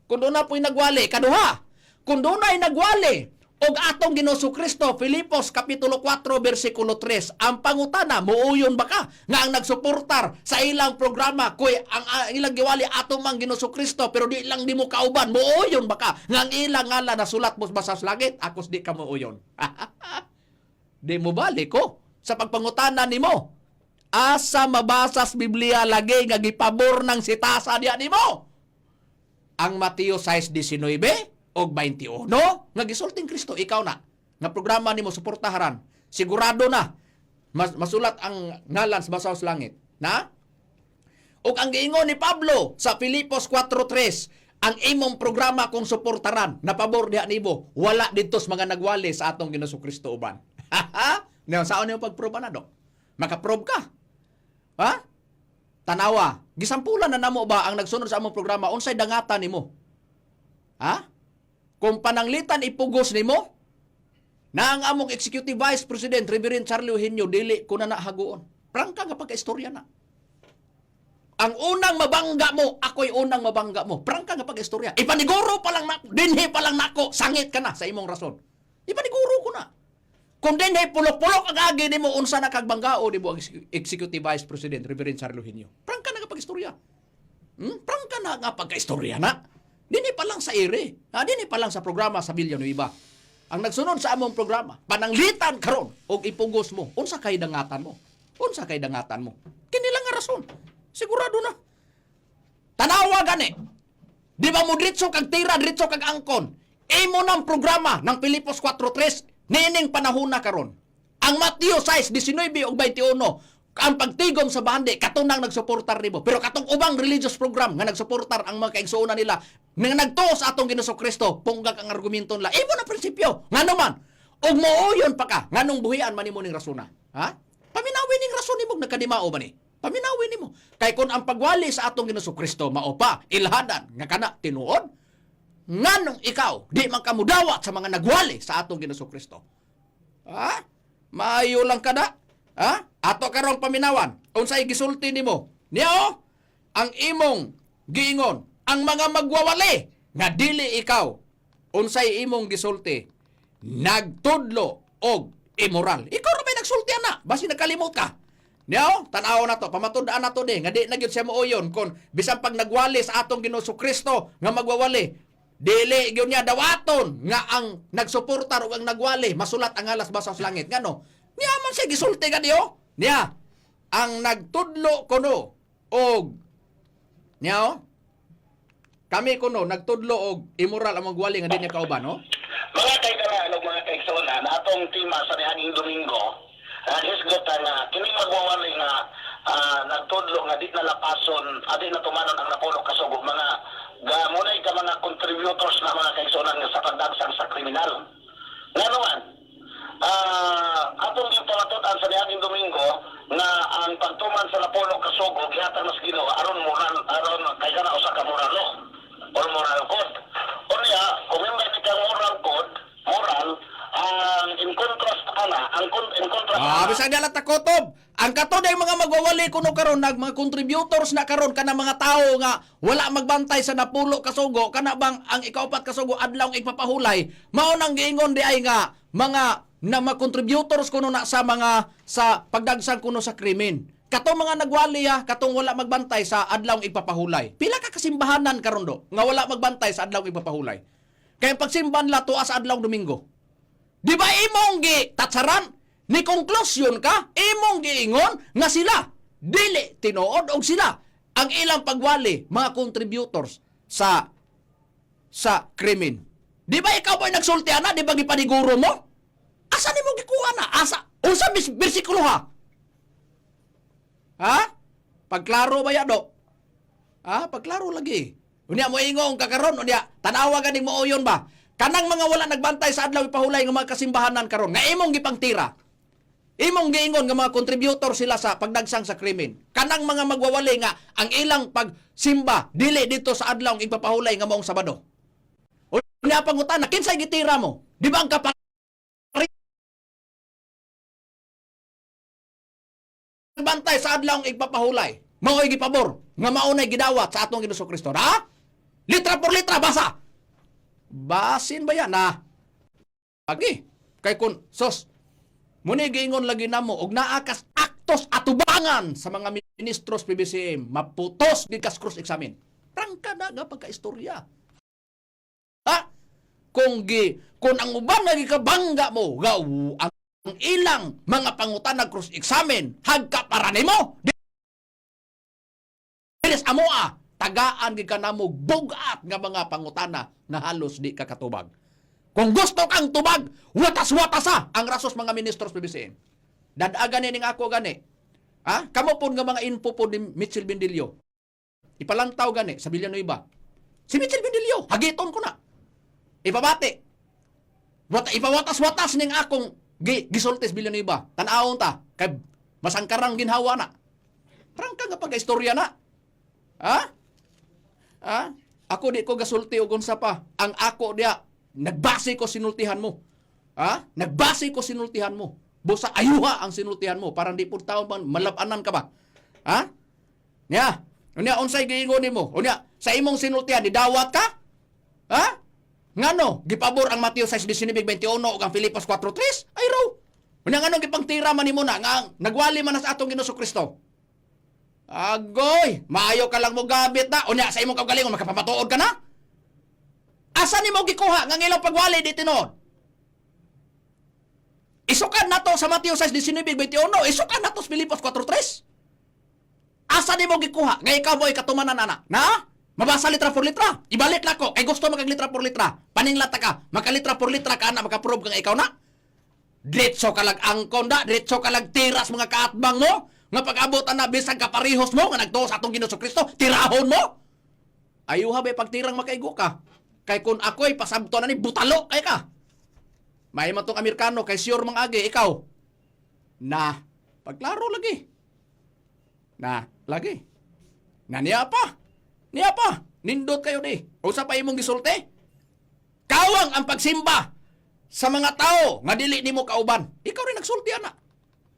Speaker 2: Kung doon na po'y nagwali, kaduha. Kung doon na'y nagwali, og atong Ginoong Kristo, Filipos Kapitulo 4, versikulo 3, ang pangutana, muuyon ba ka nga ang nagsuportar sa ilang programa, kuy ang ilang giwali atong mang Ginoong Kristo, pero di lang di mo kauban, muuyon ba ka nga ang ilang ngala nasulat mo sa langit, akos di ka muuyon. Di mo balik ko sa pagpangutana nimo. Asa mabasa sa Biblia lagi nga gipabor ng sitasa diya nimo? Ang Mateo 6:19 og 21 nga gisulting Kristo ikaw na nga programa nimo suportaharan sigurado na masulat ang ngalan sa basaw sa langit na. Ug ang giingon ni Pablo sa Filipos 4:3 ang imong programa kung suportaran napabor diha nimo wala didto sa mga nagwali sa atong Ginoong Kristo uban. Now, saan nimo pagproba na do? Makaprobe ka, ha? Tanawa, gisampulan na namo ba ang nagsunod sa among programa unsay dangatan nimo? Ha? Kung pananglitan ipugos nimo, na ang among Executive Vice President Reverend Charlie Eugenio dili ko na nahaguon. Prangka nga pagkaistorya na. Ang unang mabangga mo, ako'y unang mabangga mo. Prangka nga pagkaistorya. Ipaniguro pa lang nako, dinhi pa lang nako, sangit ka na sa imong rason. Ipaniguro ko na. Kung dinhi pulok-pulok ang agi nimo unsa na kag banggao nimo ang Executive Vice President Reverend Charlie Eugenio. Prangka na nga pagkaistorya. Prangka na nga pagkaistorya na. Dinhi pa lang sa ere. Ha, dinhi pa lang sa programa sa Villanueva. Ang nagsunod sa among programa, pananglitan karon og ipugos mo. Unsa kay dangatan mo? Unsa kay dangatan mo? Kini lang nga rason. Sigurado na. Tanawa gani. Di ba mo diretso kag tira, diretso kag angkon? Imo ng programa ng Pilipos 4.3 niining panahon na karon. Ang Mateo 6:19 ug 21, ang pagtigom sa bandi katunang nagsuportar nimo. Pero katong ubang religious program nga nagsuportar ang mga kaigsuonan nila nga nagtuo sa atong Ginoong Kristo, punggag ang argumento nila. Imo na prinsipyo. Ngano man? Ug mooyon pa ka nganong buhian man nimo ning rasona. Ha? Paminawi ning rason nimo nagkadimao ba ni? Paminawi nimo. Kay kun ang pagwali sa atong Ginoong Kristo mao pa ilhanan nga kana tinuod, nganong ikaw di man kamudawat sa mga nagwali sa atong Ginoong Kristo? Ha? Maayo lang kada. Ha? Ato karong paminawan. Unsay gisulti nimo? Niya oh, ang imong giingon, ang mga magwawali nga dili ikaw. Unsay imong gisulti? Nagtudlo og immoral. Ikaw ra may nagsulti ana, basi nakalimot ka. Niya oh, tan-aw na to, pamatud-an na to ni nga di na gyud siya mooyon kon bisan pag nagwali sa atong Ginoong Kristo nga magwawali, dili gyud niya dawaton nga ang nagsuportar ug ang nagwali masulat ang alas basa sa langit. Ngano? Niya man siya gisulti gani oh. Niya ang nagtudlo kuno og niya oh. Kami kuno nagtudlo og immoral ang magwali nga di niya kauban, no?
Speaker 5: Mga kaibigan ug mga kaigsuonan, atong tema sa niaging Domingo, hisgot nga kining magwawali nga nagtudlo nga di na lapason, di na tumanon ang napulo kasugo mga gamunay ka mga contributors na mga kaigsuonan nga sa pagdagsang sa kriminal. Ngano man, atong yung pamatud-an sa niaging Domingo nga ang pagtuman sa napulo kasugo gihatag mas Ginoo aron moral, aron kay kana usa ka moral law or moral code. Unya, kung member ni kang moral code, moral, ang in contrast ana, ang in contrast
Speaker 2: Ah,
Speaker 5: ana,
Speaker 2: bisag dala takotob. Ang kato day mga magwawali kuno karon nag mga contributors na karon kana mga tawo nga wala magbantay sa napulo kasugo kana bang ang ikaupat kasugo adlaw ang ipapahulay mao nang giingon di ay nga mga na mga contributors kuno na sa mga sa pagdagsang kuno sa krimen. Katong mga nagwali ah, katong wala magbantay sa adlaw ang ipapahulay. Pila ka kasimbahanan karon do nga wala magbantay sa adlaw ang ipapahulay. Kaya pagsimban la tuwa sa adlaw Domingo. Di ba imong gi tatsaran? Ni konklusyon ka, imong giingon nga sila dili tinuod og sila ang ilang pagwali mga contributors sa krimen. Di ba ikaw ba nagsulti ana? Di ba gipaniguro mo? Asa nimo gikuha na? Asa unsa bersikulo ha? Ha? Pagklaro ba ya do? Ha? Pagklaro lagi. Unya mo ingong kakaron, unya tanawa ganing mooyon ba? Kanang mga wala nagbantay sa adlaw ipahulay nga mga kasimbahanan karon nga imong gipangtira. Imong giingon nga mga contributor sila sa pagdagsang sa krimen. Kanang mga magwawali nga ang ilang pagsimba dili dito sa adlaw ang ipapahulay nga maong Sabado. Unya pangutana, kinsay gitira mo? Di ba ang kapari bantay sa adlaw ang ipapahulay? Mao'y gipabor nga maunay gidawat sa atong Ginoong Kristo. Ha? Litra por litra basa. Basin ba yan na? Agi, kay kun sos muni giingon lagi namo og naa kas aktos atubangan sa mga ministros PBCM maputos gid kas cross examine. Prangka na nga pagkaistorya. Ha? Kung ang uban nga gikabangga mo ga ang ilang mga pangutana cross examine hagka para nimo. Diris amoa tagaan gid ka namo bugat nga mga pangutana na halos di ka katubag. Kung gusto kang tubag, watas-watasa ang rasos mga ministros PBCM. Dadaga ni ning ako gani. Ha? Kamo pod nga mga info pod ni Mitchell Bendillo. Ipalantaw gani sa Villanueva. Si Mitchell Bendillo, hagiton ko na. Ipabati. Ipawatas-watas ning akong gisultis Villanueva. Tan-awon ta kay masangkarang ginhawa na. Prangka nga pagka-istorya na. Ha? Ha? Ako di ko gasulti og unsa pa. Ang ako diya, nagbase ko sinultihan mo. Ha? Nagbase ko sinultihan mo. Busa ayuha ang sinultihan mo. Parang di po tao man malabanan ka ba? Ha? Nya. Unya unsay giingon nimo? Unya sa imong sinultihan nidawat ka? Ha? Ngano gipabor ang Mateo 6:19-21 ug ang Filipos 4:3? Ay raw. Unya nganong gipangtira man nimo na nga ang nagwali man na sa atong Ginoong Kristo? Agoy, maayo ka lang mo gabit na. Unya sa imong kaugalingon makapamatuod ka na? Asa nimo gikuha nga ang ilang pagwali di tinuod? Isukan nato sa Mateo 6:19-21, isukan nato sa Filipos 4:3. Asa nimo gikuha nga ikaw mo'y katumanan ana? Na? Mabasa litra por litra. Ibalik nako kay gusto makag litra por litra. Paninglata ka, makalitra por litra ka ana makaprove kang ikaw na. Diretso ka lag angkon da, diretso ka lag tiras mga kaatbang mo. Nga pag-abot ana bisag kaparehos mo nga nagtuo sa atong Ginoong Kristo, tirahon mo. Ayuha ba pagtirang makaigo ka? Kay kung ako'y pasabto na ni butalo kay ka. May man tong Amerikano kay sure mang agi ikaw. Na, pagklaro lagi. Na, lagi. Na niya pa. Niya pa. Nindot kayo ni. Usa pa imong gisulti. Kawang ang pagsimba sa mga tao nga dili nimo kauban. Ikaw rin nagsulti ana.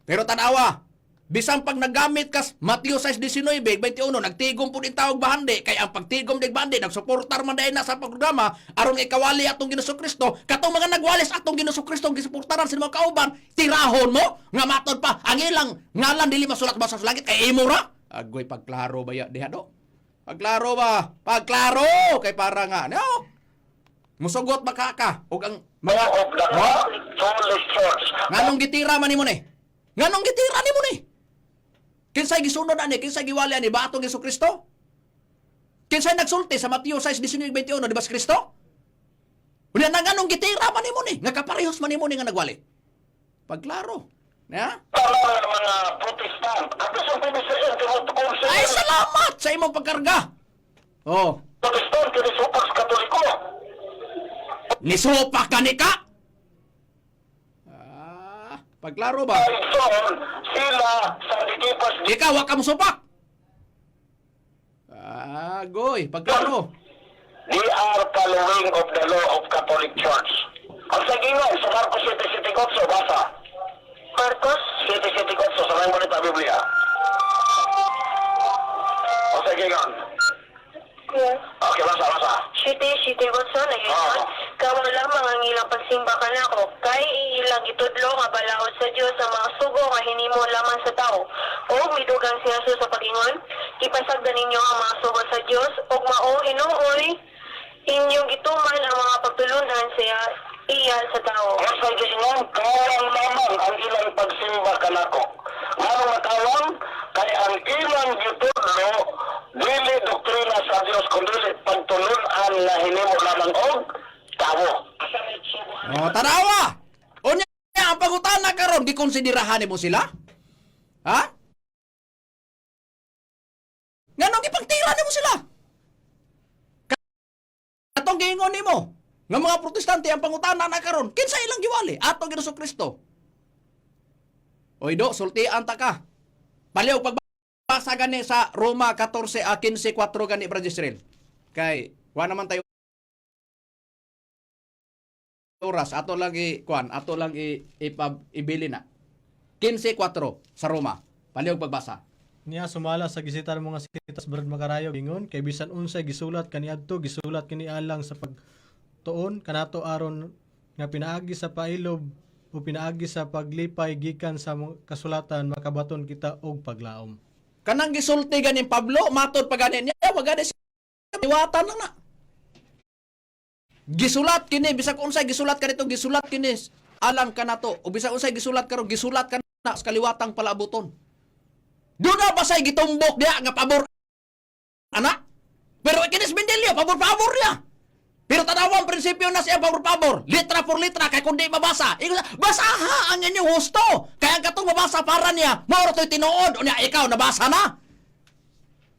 Speaker 2: Pero tanawa, bisan pag naggamit kas Mateo 6:19-21, nagtigom pud tawag bahandi kay ang pagtigom dig bahandi nagsuportar man dahil na sa programa aron ikawali atong Ginoong Kristo. Katong mga nagwali sa atong Ginoong Kristo gisuportaran sa mga kauban, tirahon mo nga matod pa ang ilang ngalan dili masulat ba sa langit kay imo ra. Agoy, pagklaro ba ya diha do? Pagklaro ba? Pagklaro kay para nga no. Musugot ba ka ka og ang mga
Speaker 5: Of the Catholic Church.
Speaker 2: Nganong gitira man nimo ni? Nganong gitira nimo ni? Kinsay gisunod ani, kinsay giwali ani ba atong Hesus Kristo? Kinsay nagsulti sa Mateo 6:19-21, di ba si Kristo? Unya na nganong gitira man nimo ni, nga kaparehos man nimo ni nga nagwali. Pagklaro. Na?
Speaker 5: Tanan ng mga Protestant. Ato sa PBCM, tinutukol
Speaker 2: Ay, salamat sa imong pagkarga. Oh,
Speaker 5: Protestant, tinisupak sa Katoliko.
Speaker 2: nisupa ka ni ka. Ah, pagklaro ba?
Speaker 5: Ay, son, sila sa Dikipas
Speaker 2: Ikaw, wa ka mosupak. Ah, goy, pagklaro.
Speaker 5: They are following of the law of Catholic Church. Ang sa gingon, sa Marcos 7.78, basa. Marcos 7.78, sa mga bonita Biblia. Ang sa gingon.
Speaker 6: Yes.
Speaker 5: Okay, basa, basa.
Speaker 6: Siyete, siyete, otso, nag-ingon. Kawang lamang ang ilang pagsimba kanako, kay ilang itudlo nga balaod sa Dios ang mga sugo nga hinimo lamang sa tao. O midugang si Jesus sa pag-ingon, ipasagdan ninyo ang mga sugo sa Dios ug mao hinuoy inyong gituman ang mga pagtulunan sa iya sa tao.
Speaker 5: Ang sa gingon, kawang lamang ang ilang pagsimba kanako. Nganong nakawang, kay ang ilang gitudlo, dili doktrina sa Dios, kundi pagtulunan nga hinimo lamang og tao.
Speaker 2: Oh, tanawa. Unya ang pangutana karon gikonsiderahan nimo sila? Ha? Nganong gipagtira nimo sila? Katong giingon nimo nga mga Protestante ang pangutana na karon, kinsa ilang giwali? Atong Ginoong Kristo. Oy do, sultian ta ka. Paliw pagbasa gani sa Roma 14 a 15:4 gani, Brother Israel. Kay wa naman tayo oras, ato lang i kuan, ato lang i, ipab, ibili na 15:4 sa Roma. Palihog pagbasa.
Speaker 4: Niya sumala sa gisitar mga sitas, Brad Makarayo, ingon kay bisan unsay gisulat kaniadto, gisulat kini alang sa pagtuon kanato aron nga pinaagi sa pailob o pinaagi sa paglipay gikan sa kasulatan makabaton kita og paglaom.
Speaker 2: Kanang gisulti ganin Pablo, matod pa gani niya, wa gani siya liwatan lang na. Gisulat kini bisag unsay gisulat kanito, gisulat kini alang kanato o bisag unsay gisulat karon, gisulat kana sa kaliwatang palaabuton. Doon na basay gitumbok diha nga pabor ana. Pero kinis Mendelio pabor pabor niya. Pero tanawa ang prinsipyo na siya pabor-pabor. Litra por litra, kay kung di mabasa. Ingon siya, basaha ang inyong husto. Kaya ang katong mabasa para niya, mauro to'y tinuod. Unya, ikaw, nabasa na.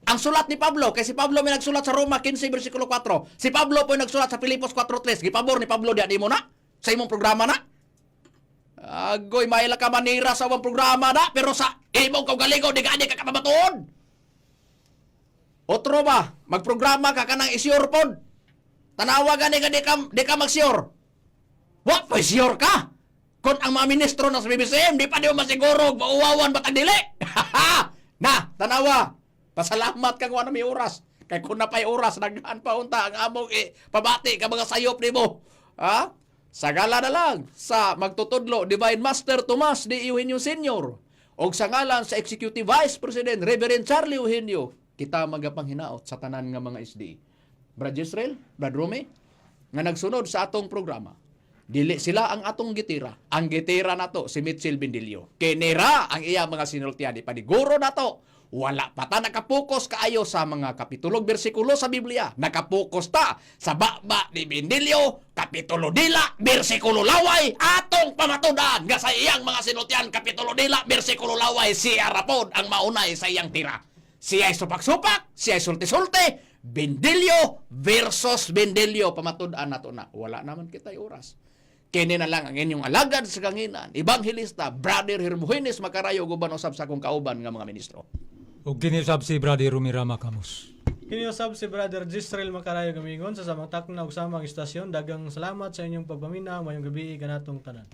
Speaker 2: Ang sulat ni Pablo, kay si Pablo may nagsulat sa Roma 15, versikulo 4. Si Pablo po nagsulat sa Filipos 4.3. Gipabor ni Pablo diya di mo na? Sa imong programa na? Agoy, maila ka manira sa among programa na, pero sa imong kaugalingon, di gani ka kamamatuod. Otro ba, magprograma ka kanang isure pod. Tanawa gani ka di ka mag-sure. Wa pa sure ka. Kung ang mga ministro na sa BBCM, di pa di mo masiguro, mauwawan batag dili. Na, tanawa. Pasalamat kang wala may oras. Kay kung napay oras, naghaan pa unta ang among pabati ka mga sayop nimo. Ha? Sagala na lang sa magtutudlo Divine Master Tomas D. Eugenio Sr. Og sa ngalan sa Executive Vice President Reverend Charlie Eugenio, kita magapanghinaot sa tanan nga mga SDA. Brad Israel, Brad Rome, nga nagsunod sa atong programa. Dili sila ang atong gitira. Ang gitira nato si Mitchell Bendilio. Kinira ang iya mga sinultian. Ipaniguro nato. Wala pa ta nakapokus kaayo sa mga kapitulog bersikulo sa Biblia. Nakapokus ta sa baba ni Bendilio, kapitulo dila, bersikulo laway, atong pamatudan nga sa iyang mga sinultian, kapitulo dila, bersikulo laway, siya rapod ang maunay sa iyang tira. Siya ay supak-supak, siya ay sulti-sulti, Bendilio versus Bendilio. Pamatud-an nato na. Wala naman kita'y oras. Kini na lang ang inyong alagad sa kanginan, Evangelista, Brother Hermogenes Macarayo, guban usab sa akong kauban nga mga ministro.
Speaker 3: Ug kini usab si Brother Rumirama Camus.
Speaker 4: Kini usab si Brother Gisrael Macarayo gamingon sa samang takna ug samang istasyon. Dagang salamat sa inyong pagpaminaw. Mayong gabi kanatong tanan.